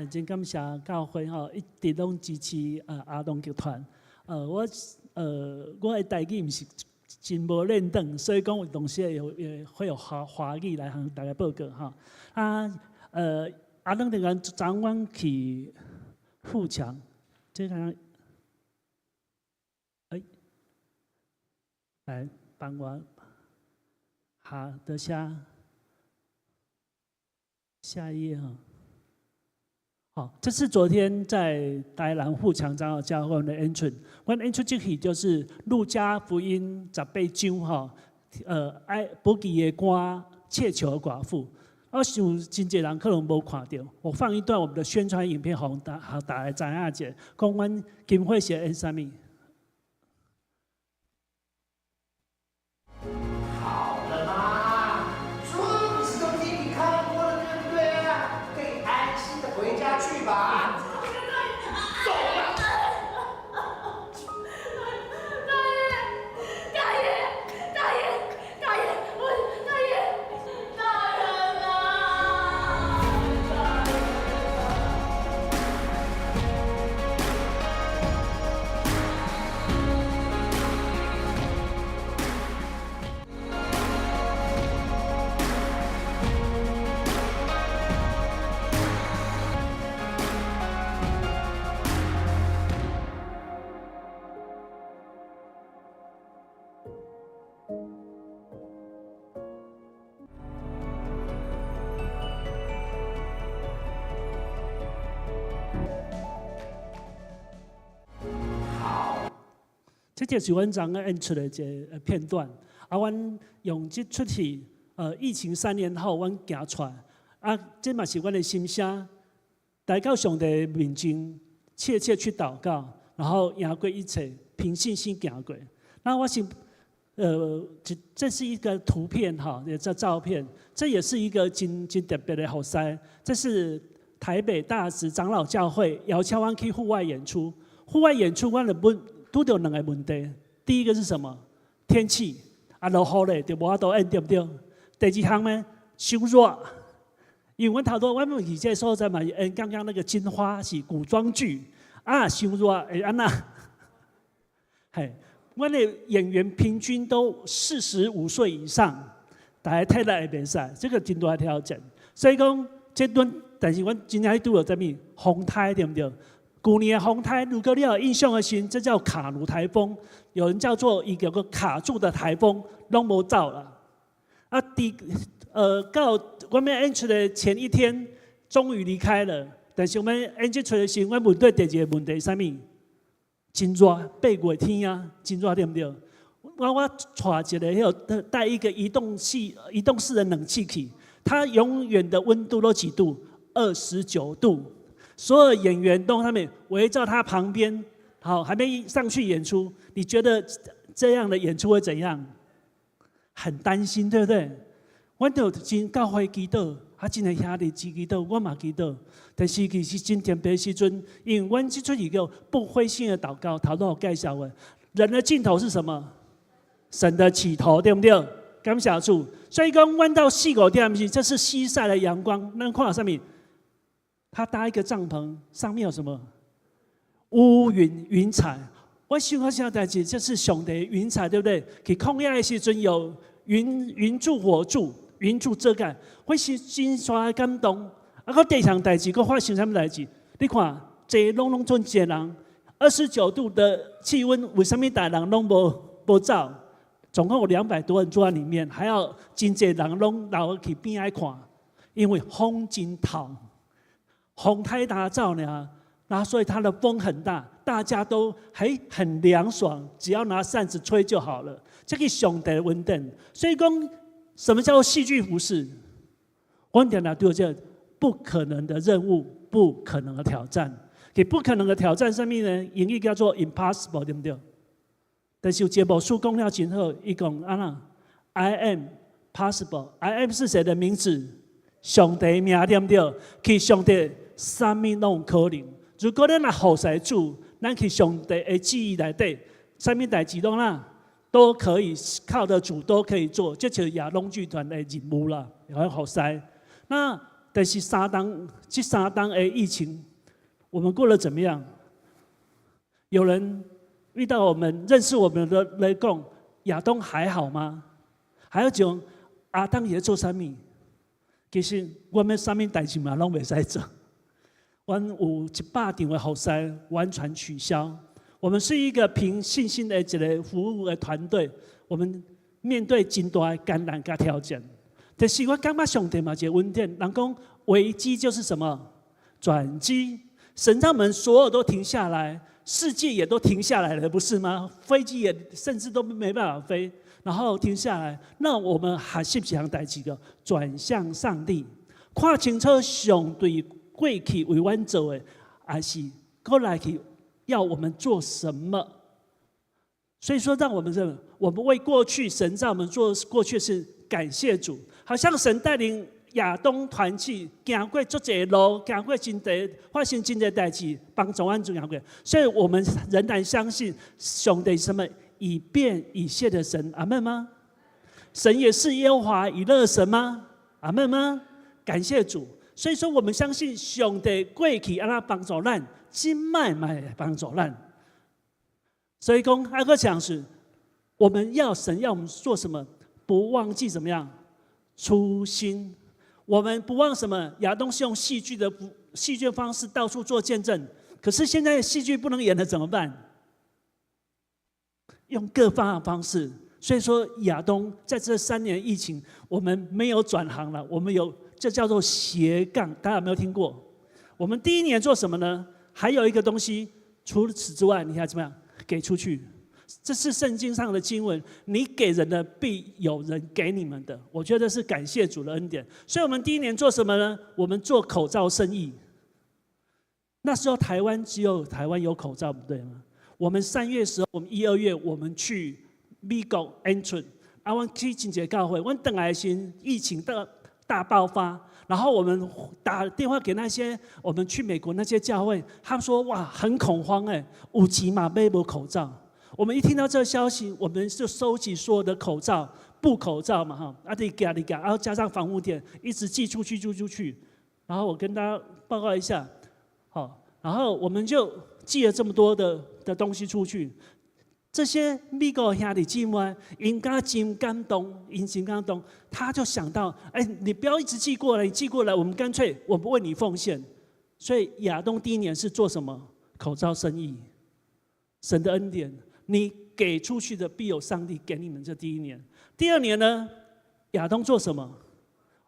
真感謝教會吼，一直攏支持亞東劇團。我的台語毋是真無輪轉，所以講有當時會有華華語來向大家報告吼。啊，亞東劇團昨晚去富強，這個，欸，來幫我，好，多謝。下一頁哈。好，這是昨天在台南富強長老教會的演出。阮演出這戲就是《路加福音》18章吼，愛不義的官切求寡婦。我想真濟人可能無看著，我放一段我們的宣傳影片，予大家知影者，講阮金會是演啥物。好了嗎？桌子都給你看過了，對不對啊？可以安心的回家去吧。走了。大爺，大爺，大爺，大爺，我大爺，大人啊！這就是阮昨昏演出的一個片段。啊，阮用這齣戲，疫情3年後，阮行出來，啊，這嘛是阮的心聲，來到上帝面前，切切去禱告，然後贏過一切，憑信心行過。那我想，這是一個圖片哈，這照片，這也是一個真真特別的服事。這是台北大直長老教會邀請阮去戶外演出，戶外演出，阮就問拄著兩個問題，第一個是什麼？天氣啊，落雨咧就無法度演，對毋對？第二項呢，傷熱，因為阮頭拄阮們去這個所在嘛，演剛剛那個金花是古裝劇，啊，傷熱會按怎？嘿，阮的演員平均都45歲以上，大家體力會袂使，這個真大挑戰。所以講，這頓，但是阮真正拄著啥物風颱，對毋對？舊年的風颱，如果你有印象的時，這叫卡努颱風，有人叫做一個個卡住的颱風，攏無走啦。啊，佇到我們演出的前一天，終於離開了。但是我們演這齣的時，阮面對第二個問題是啥物？真熱，8月天啊，真熱對毋對？我帶一個彼個帶一個移動式的冷氣去，它永遠的溫度都幾度？29度。所有演員都他們圍在他旁邊，好，還沒上去演出。你覺得這樣的演出會怎樣？很擔心，對不對？我就真教會祈禱，啊，真濟兄弟祈禱，我嘛祈禱。但是其實真特別時陣，因為阮這齣戲叫不灰心的禱告，頭拄有介紹的。人的盡頭是什麼？神的起頭，對毋對？感謝主。所以講，阮到四五點時，這是西曬的陽光，咱看啥物？他搭一個帳篷，上面有什麼？烏雲雲彩。我想我啥代誌？這是上帝雲彩，對不對？去曠野的時陣有雲柱火柱，雲柱遮蓋。我是真煞感動。啊，閣第二項代誌，閣發生啥物代誌？你看，坐攏攏總一個人，29度的氣溫，為啥物大人攏無走？總共有200多人坐在裡面，還要真濟人攏留去邊仔看，因為風真透。風太大走呢，那所以它的風很大。大家都還很涼爽，只要拿扇子吹就好了。這個上帝的恩典，所以講，什麼叫做戲劇服侍？我講的對這不可能的任務，不可能的挑戰。給不可能的挑戰上面呢，英語叫做 impossible，對不對？但是有一個牧師講了真好，伊講按怎，I am possible。I am 是誰的名字？上帝名對不對？去上帝啥物攏有可能。如果咱若服侍主，咱去上帝的旨意內底，啥物代誌攏啦，都可以靠得主，都可以做。這就是亞東劇團的任務啦，來服侍。那但是三冬，這三冬的疫情，我們過得怎麼樣？有人遇到我們認識我們的來講，亞東還好嗎？還要講亞當也做啥物？其實我們啥物代誌嘛攏袂使做。阮有100場的服侍完全取消。我們是一個憑信心的一個服務的團隊，我們面對真大的艱難佮挑戰。但是我感覺上帝嘛一個恩典，人講危機就是什麼轉機，神讓我們所有都停下來，世界也都停下來了，不是嗎？飛機也甚至都沒辦法飛，然後停下來，那我們還是不是代誌個轉向上帝，看清楚上帝過去為阮做的，還是過來去要我們做什麼？所以說，讓我們這，我們為過去神讓我們做過去是感謝主，好像神帶領亞東團契行過足濟路，行過真濟，發生真濟代誌，幫助阮行過。所以我們仍然相信上帝什麼以便以謝的神，阿們嗎？神也是耶和華以勒神嗎？阿們嗎？感謝主。所以說，我們相信上帝過去按怎幫助咱，這擺嘛會幫助咱。所以講，阿哥講是，我們要神要我們做什麼？不忘記怎麼樣初心。我們不忘什麼？亞東是用戲劇方式到處做見證。可是現在戲劇不能演了，怎麼辦？用各方的方式。所以說，亞東在這3年疫情，我們沒有轉行了，我們有這叫做斜槓，大家有沒有聽過？我們第一年做什麼呢？還有一個東西，除此之外，你還怎麼樣？給出去。這是聖經上的經文，你給人的，必有人給你們的。我覺得是感謝主的恩典。所以，我們第一年做什麼呢？我們做口罩生意。那時候台灣只有台灣有口罩，不對嗎？我們3月時候，我們一二月，我們去美國演出，啊，阮去真濟教會，阮轉來時疫情的大爆發，然後我們打電話給那些我們去美國那些教會，他們說哇很恐慌哎，有錢嘛買無口罩。我們一聽到這個消息，我們就收集所有的口罩、布口罩嘛哈，啊得給你給，然後加上防護墊，一直寄出去、寄出去。然後我跟大家報告一下，好，然後我們就寄了這麼多的東西出去。這些美國兄弟姊妹𪜶感真感動，𪜶真感動，他就想到，哎，你不要一直寄過來，你寄過來，我們乾脆我們為你奉獻。所以亞東第一年是做什麼？口罩生意。神的恩典，你給出去的必有上帝給你們。這第一年，第二年呢？亞東做什麼？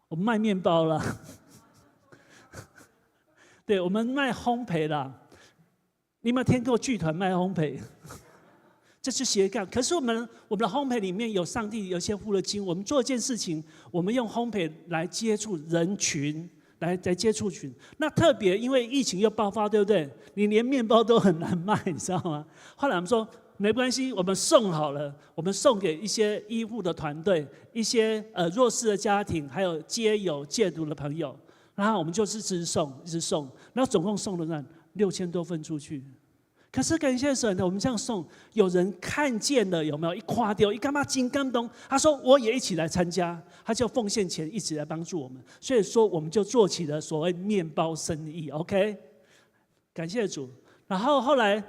我們賣麵包了。對，我們賣烘焙啦。你有沒有聽過劇團賣烘焙？這是斜槓。可是我們的烘焙裡面有上帝有些付了金。我們做一件事情，我們用烘焙來接觸人群，來接觸群。那特別因為疫情又爆發，對不對？你連麵包都很難賣，你知道嗎？後來我們說沒關係，我們送好了，我們送給一些醫護的團隊、一些弱勢的家庭，還有街友戒毒的朋友。然後我們就是一直送，一直送，然後總共送了那6000多份出去。可是感謝神的，我們這樣送，有人看見了，有沒有？伊看著，伊感覺真感動。他說我也一起來參加，他就奉獻錢一起來幫助我們。所以說，我們就做起了所謂麵包生意。OK，感謝主。然後後來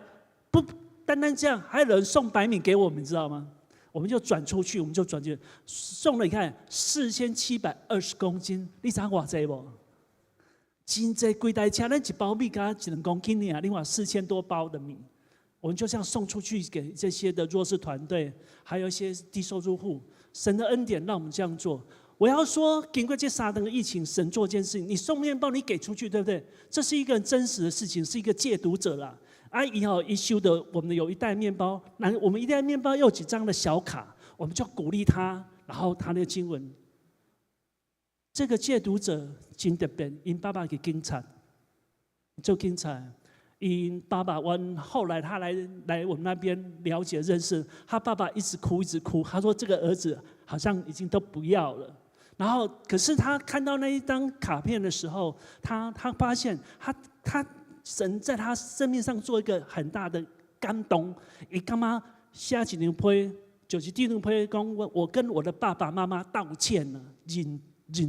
不單單這樣，還有人送白米給我們，你知道嗎？我們就轉出去，我們就轉去送了。你看4720公斤，你知偌濟無？真濟規台車，咱一包米才一兩公斤爾，另外4000多包的米，我們就這樣送出去給這些的弱勢團隊，還有一些低收入戶。神的恩典讓我們這樣做。我要說，經過這三冬的疫情，神做一件事情，你送麵包，你給出去，對不對？這是一個真實的事情，是一個戒毒者啦。啊，伊吼伊收著我們有一袋麵包，那我們一袋麵包又有幾張的小卡，我們就鼓勵他，然後他的經文。這個戒毒者真特別，𪜶爸爸是警察，做警察。𪜶爸爸，我後來他來我們那邊了解認識，他爸爸一直哭一直哭，他說這個兒子好像已經都不要了。然後，可是他看到那一張卡片的時候，他發現他神在他生命上做一個很大的感動。伊感覺寫一張批，就是這張批講我跟我的爸爸媽媽道歉了，認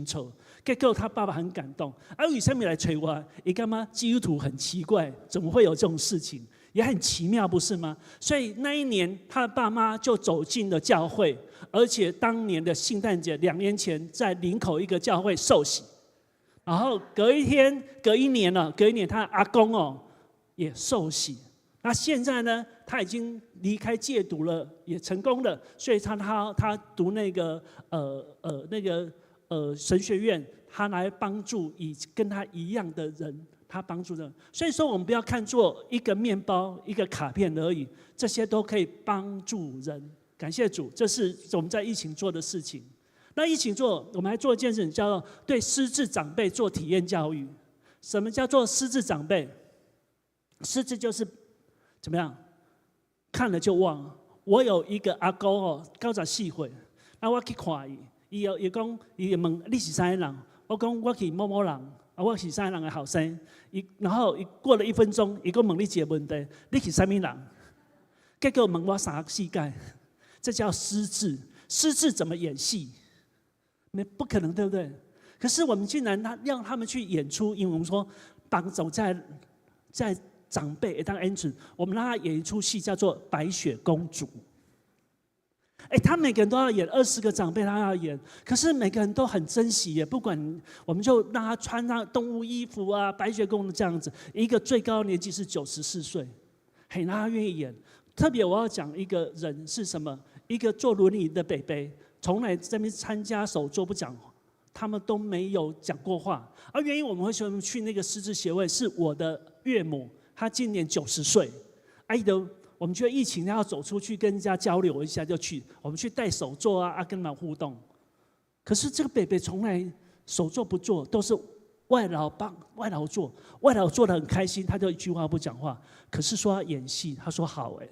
錯。結果他爸爸很感動。啊，為什麼來揣我？伊感覺基督徒很奇怪，怎麼會有這種事情？也很奇妙，不是嗎？所以那一年，他的爸媽就走進了教會，而且當年的聖誕節，2年前在林口一個教會受洗，然後隔一天，隔一年了，隔一年他阿公哦也受洗。那現在呢，他已經離開戒毒了，也成功了，所以他讀那個神學院，他來幫助以跟他一樣的人。他幫助人，所以說我們不要看作一個麵包、一個卡片而已，這些都可以幫助人。感謝主，這是我們在疫情做的事情。那疫情做，我們還做一件事情，叫做對失智長輩做體驗教育。什麼叫做失智長輩？失智就是怎麼樣？看了就忘。我有一個阿公哦，94歲，那我去看伊，伊又伊講，伊問你是啥人？我講我是某某人。啊，我是啥人的後生？伊然後伊過了1分鐘，伊閣問你一個問題：你是啥物人？結果問我三四擺，這叫失智。失智怎麼演戲？沒不可能，對不對？可是我們竟然他讓他們去演出，因為我們說幫走在長輩會當演出，我們讓他演一出戲，叫做《白雪公主》。哎，他每個人都要演20個長輩，他要演，可是每個人都很珍惜耶。不管我們就讓他穿上動物衣服啊，白雪公主這樣子。一個最高年紀是94歲，嘿，那他願意演。特別我要講一個人是什麼？一個坐輪椅的伯伯，從來這邊參加手作不講，他們都沒有講過話。而原因我們會說去那個失智協會，是我的岳母，她今年90歲，哎都。我們覺得疫情要走出去跟人家交流一下，就去。我們去帶手作啊，啊，跟他們互動。可是這個伯伯從來手作不做，都是外勞幫外勞做，外勞做得很開心，他就一句話不講話。可是說要演戲，他說好哎，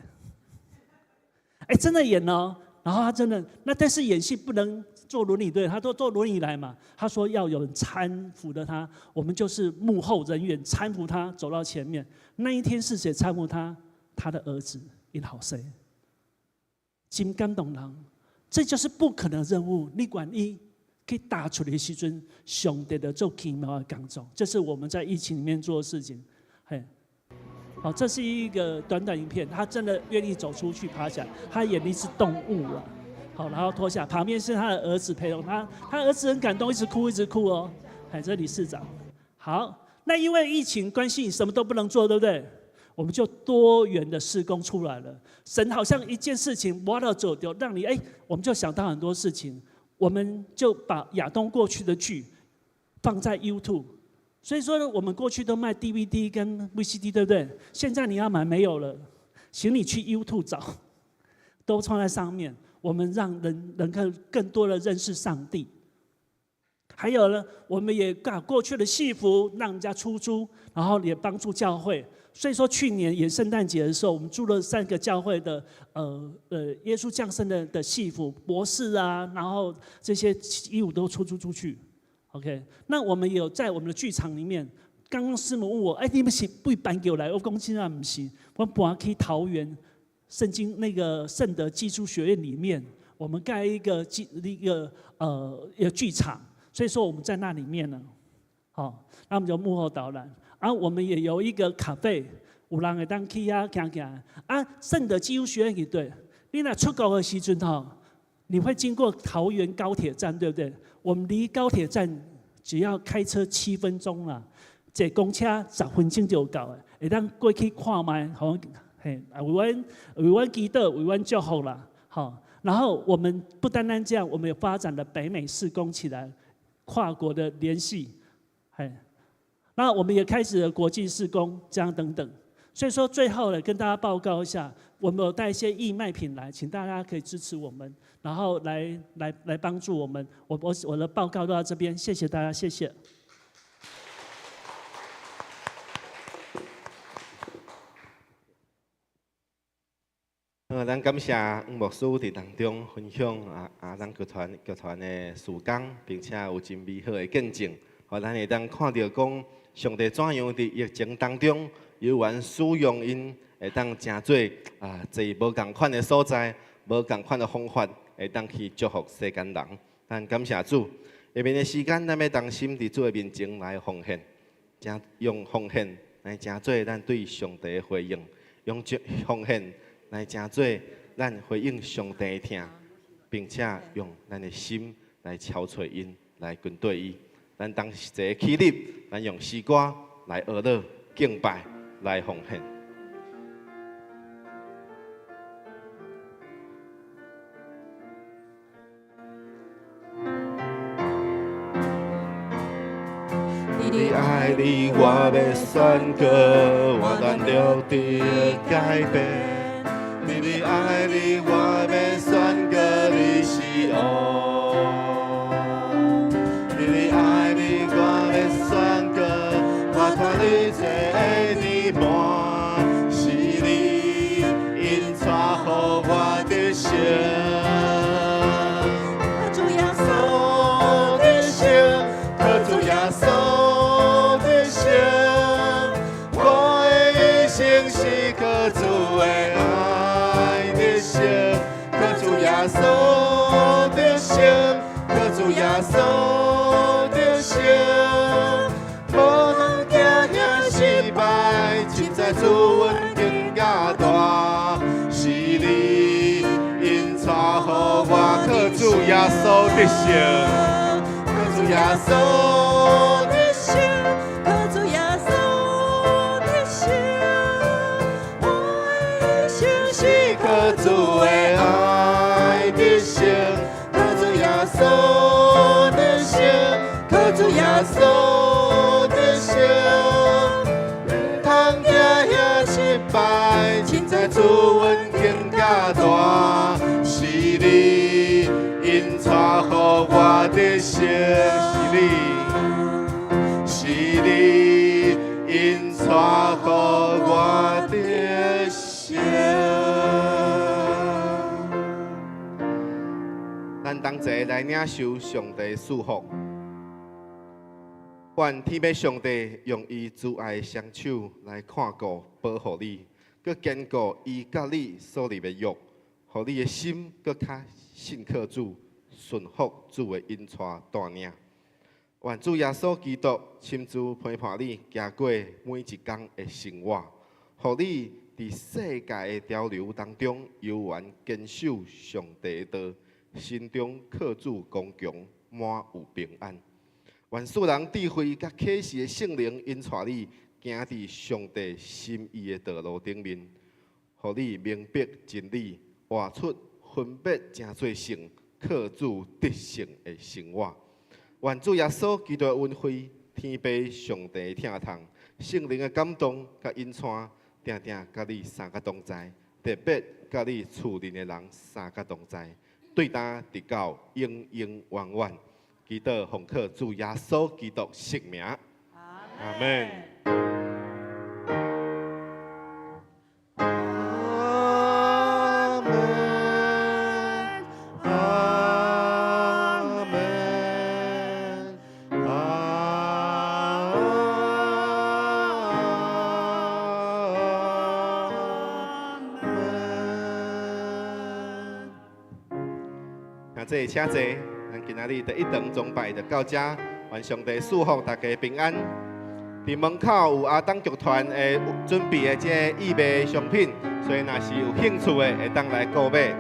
哎，真的演哦。然後他真的那但是演戲不能坐輪椅對，他都坐輪椅來嘛。他說要有人攙扶的他，我們就是幕後人員攙扶他走到前面。那一天是誰攙扶他？他的兒子𪜶後生，真感動人，這就是不可能任務。你願意去踏出的時陣，上帝就做奇妙的工作。這是我們在疫情裡面做的事情。嘿，好，這是一個短短影片，他真的願意走出去爬起來。他演的是動物啊，好，然後脫下，旁邊是他的兒子陪同他，他兒子很感動，一直哭，一直哭哦。哎，這理事長，好，那因為疫情關係，你什麼都不能做，對不對？我們就多元的事工出來了。神好像一件事情挖到走丟，讓你哎，我們就想到很多事情。我們就把亞東過去的劇放在 YouTube。所以說呢，我們過去都賣 DVD 跟 VCD，對不對？現在你要買沒有了，請你去 YouTube 找，都放在上面。我們讓人能夠更多的認識上帝。還有呢，我們也把過去的戲服讓人家出租，然後也幫助教會。所以說，去年演聖誕節的時候，我們租了三個教會的耶穌降生的戲服、博士啊，然後這些衣物都出租出去。OK，那我們有在我們的劇場裡面，剛剛師母問我，哎，你們是佗搬過來？我講真正毋是，我搬去桃園聖經那個聖德技術學院裡面，我們蓋一個劇場，所以說我們在那裡面呢，好，那我們就幕後導覽。啊，我們也有一個咖啡，有人會當去遐行行。啊，聖德技術學院對，你若出國的時陣吼，你會經過桃園高鐵站，對不對？我們離高鐵站只要開車7分鐘啦，坐公車10分鐘就到的，會當過去看覓，吼，嘿，為阮祈禱，為阮祝福啦，好。然後我們不單單這樣，我們也發展了北美事工起來，跨國的聯繫，嘿。那我們也開始了國際事工，這樣等等。所以說最後呢，跟大家報告一下，我們有帶一些義賣品來，請大家可以支持我們，然後來幫助我們。我的報告都到這邊，謝謝大家，謝謝。咱感謝黃牧師佇當中分享咱劇團的事工，並且有真美好的見證，予咱會當看著講上帝怎樣佇疫情當中，猶原使用𪜶會當成做濟無仝款的所在，無仝款的方法，會當去祝福世間人。咱感謝主，下面的時間，咱欲同心佇主的面前來奉獻，誠用奉獻來成做咱對上帝的回應，用這奉獻來成做咱回應上帝的疼，並且用咱的心來朝揣𪜶，來跟隨伊。咱當齊起立，咱用詩歌來學樂敬拜，來奉獻。你愛裡，我欲宣告，我軟弱得改變。你愛裡，我欲宣告，你是王。你愛裡，我欲宣告，我脫離罪的泥滿，是你引帶予我得勝。主耶穌得勝，靠主耶穌得勝，我的一生是靠主的愛得勝，靠主耶穌得勝，靠主耶穌得勝，無通驚嚇失敗，凊知主恩更加大，是你引帶予我靠主耶穌得勝，靠主耶穌得勝，靠主耶穌得勝，我的一生是靠主的愛得勝，靠主耶穌得勝，靠主耶穌得勝，毋通驚嚇失敗，凊知主恩更加大，是你引帶予我得勝，是你，是你引帶予我得勝。咱同齊來領受上帝賜福。願天父上帝用伊慈愛的雙手來看顧保護你，閣堅固伊佮你所立的約，予你的心閣較信靠主，順服主的引帶帶領。願主耶穌基督親自陪伴你，行過每一工的生活，予你佇世界的潮流當中，猶原堅守上帝的道，心中靠主剛強，滿有平安。願賜人智慧佮啟示的聖靈引帶你，行佇上帝心意的道路頂面，予你明白真理，活出分別成做聖、靠主得勝的生活。願主耶穌基督的恩惠、天父上帝的疼痛、聖靈的感動佮引帶，定定佮你三個同在，特別佮你厝內的人三個同在，對今直到永永遠遠。祈禱奉靠主耶穌基督聖名，阿們。阿們，阿們，阿們。兄弟，請坐。咱今仔日第一堂崇拜就到這，願上帝賜福大家平安。佇門口有亞當劇團的準備的這個義賣商品，所以若是有興趣的，會當來購買。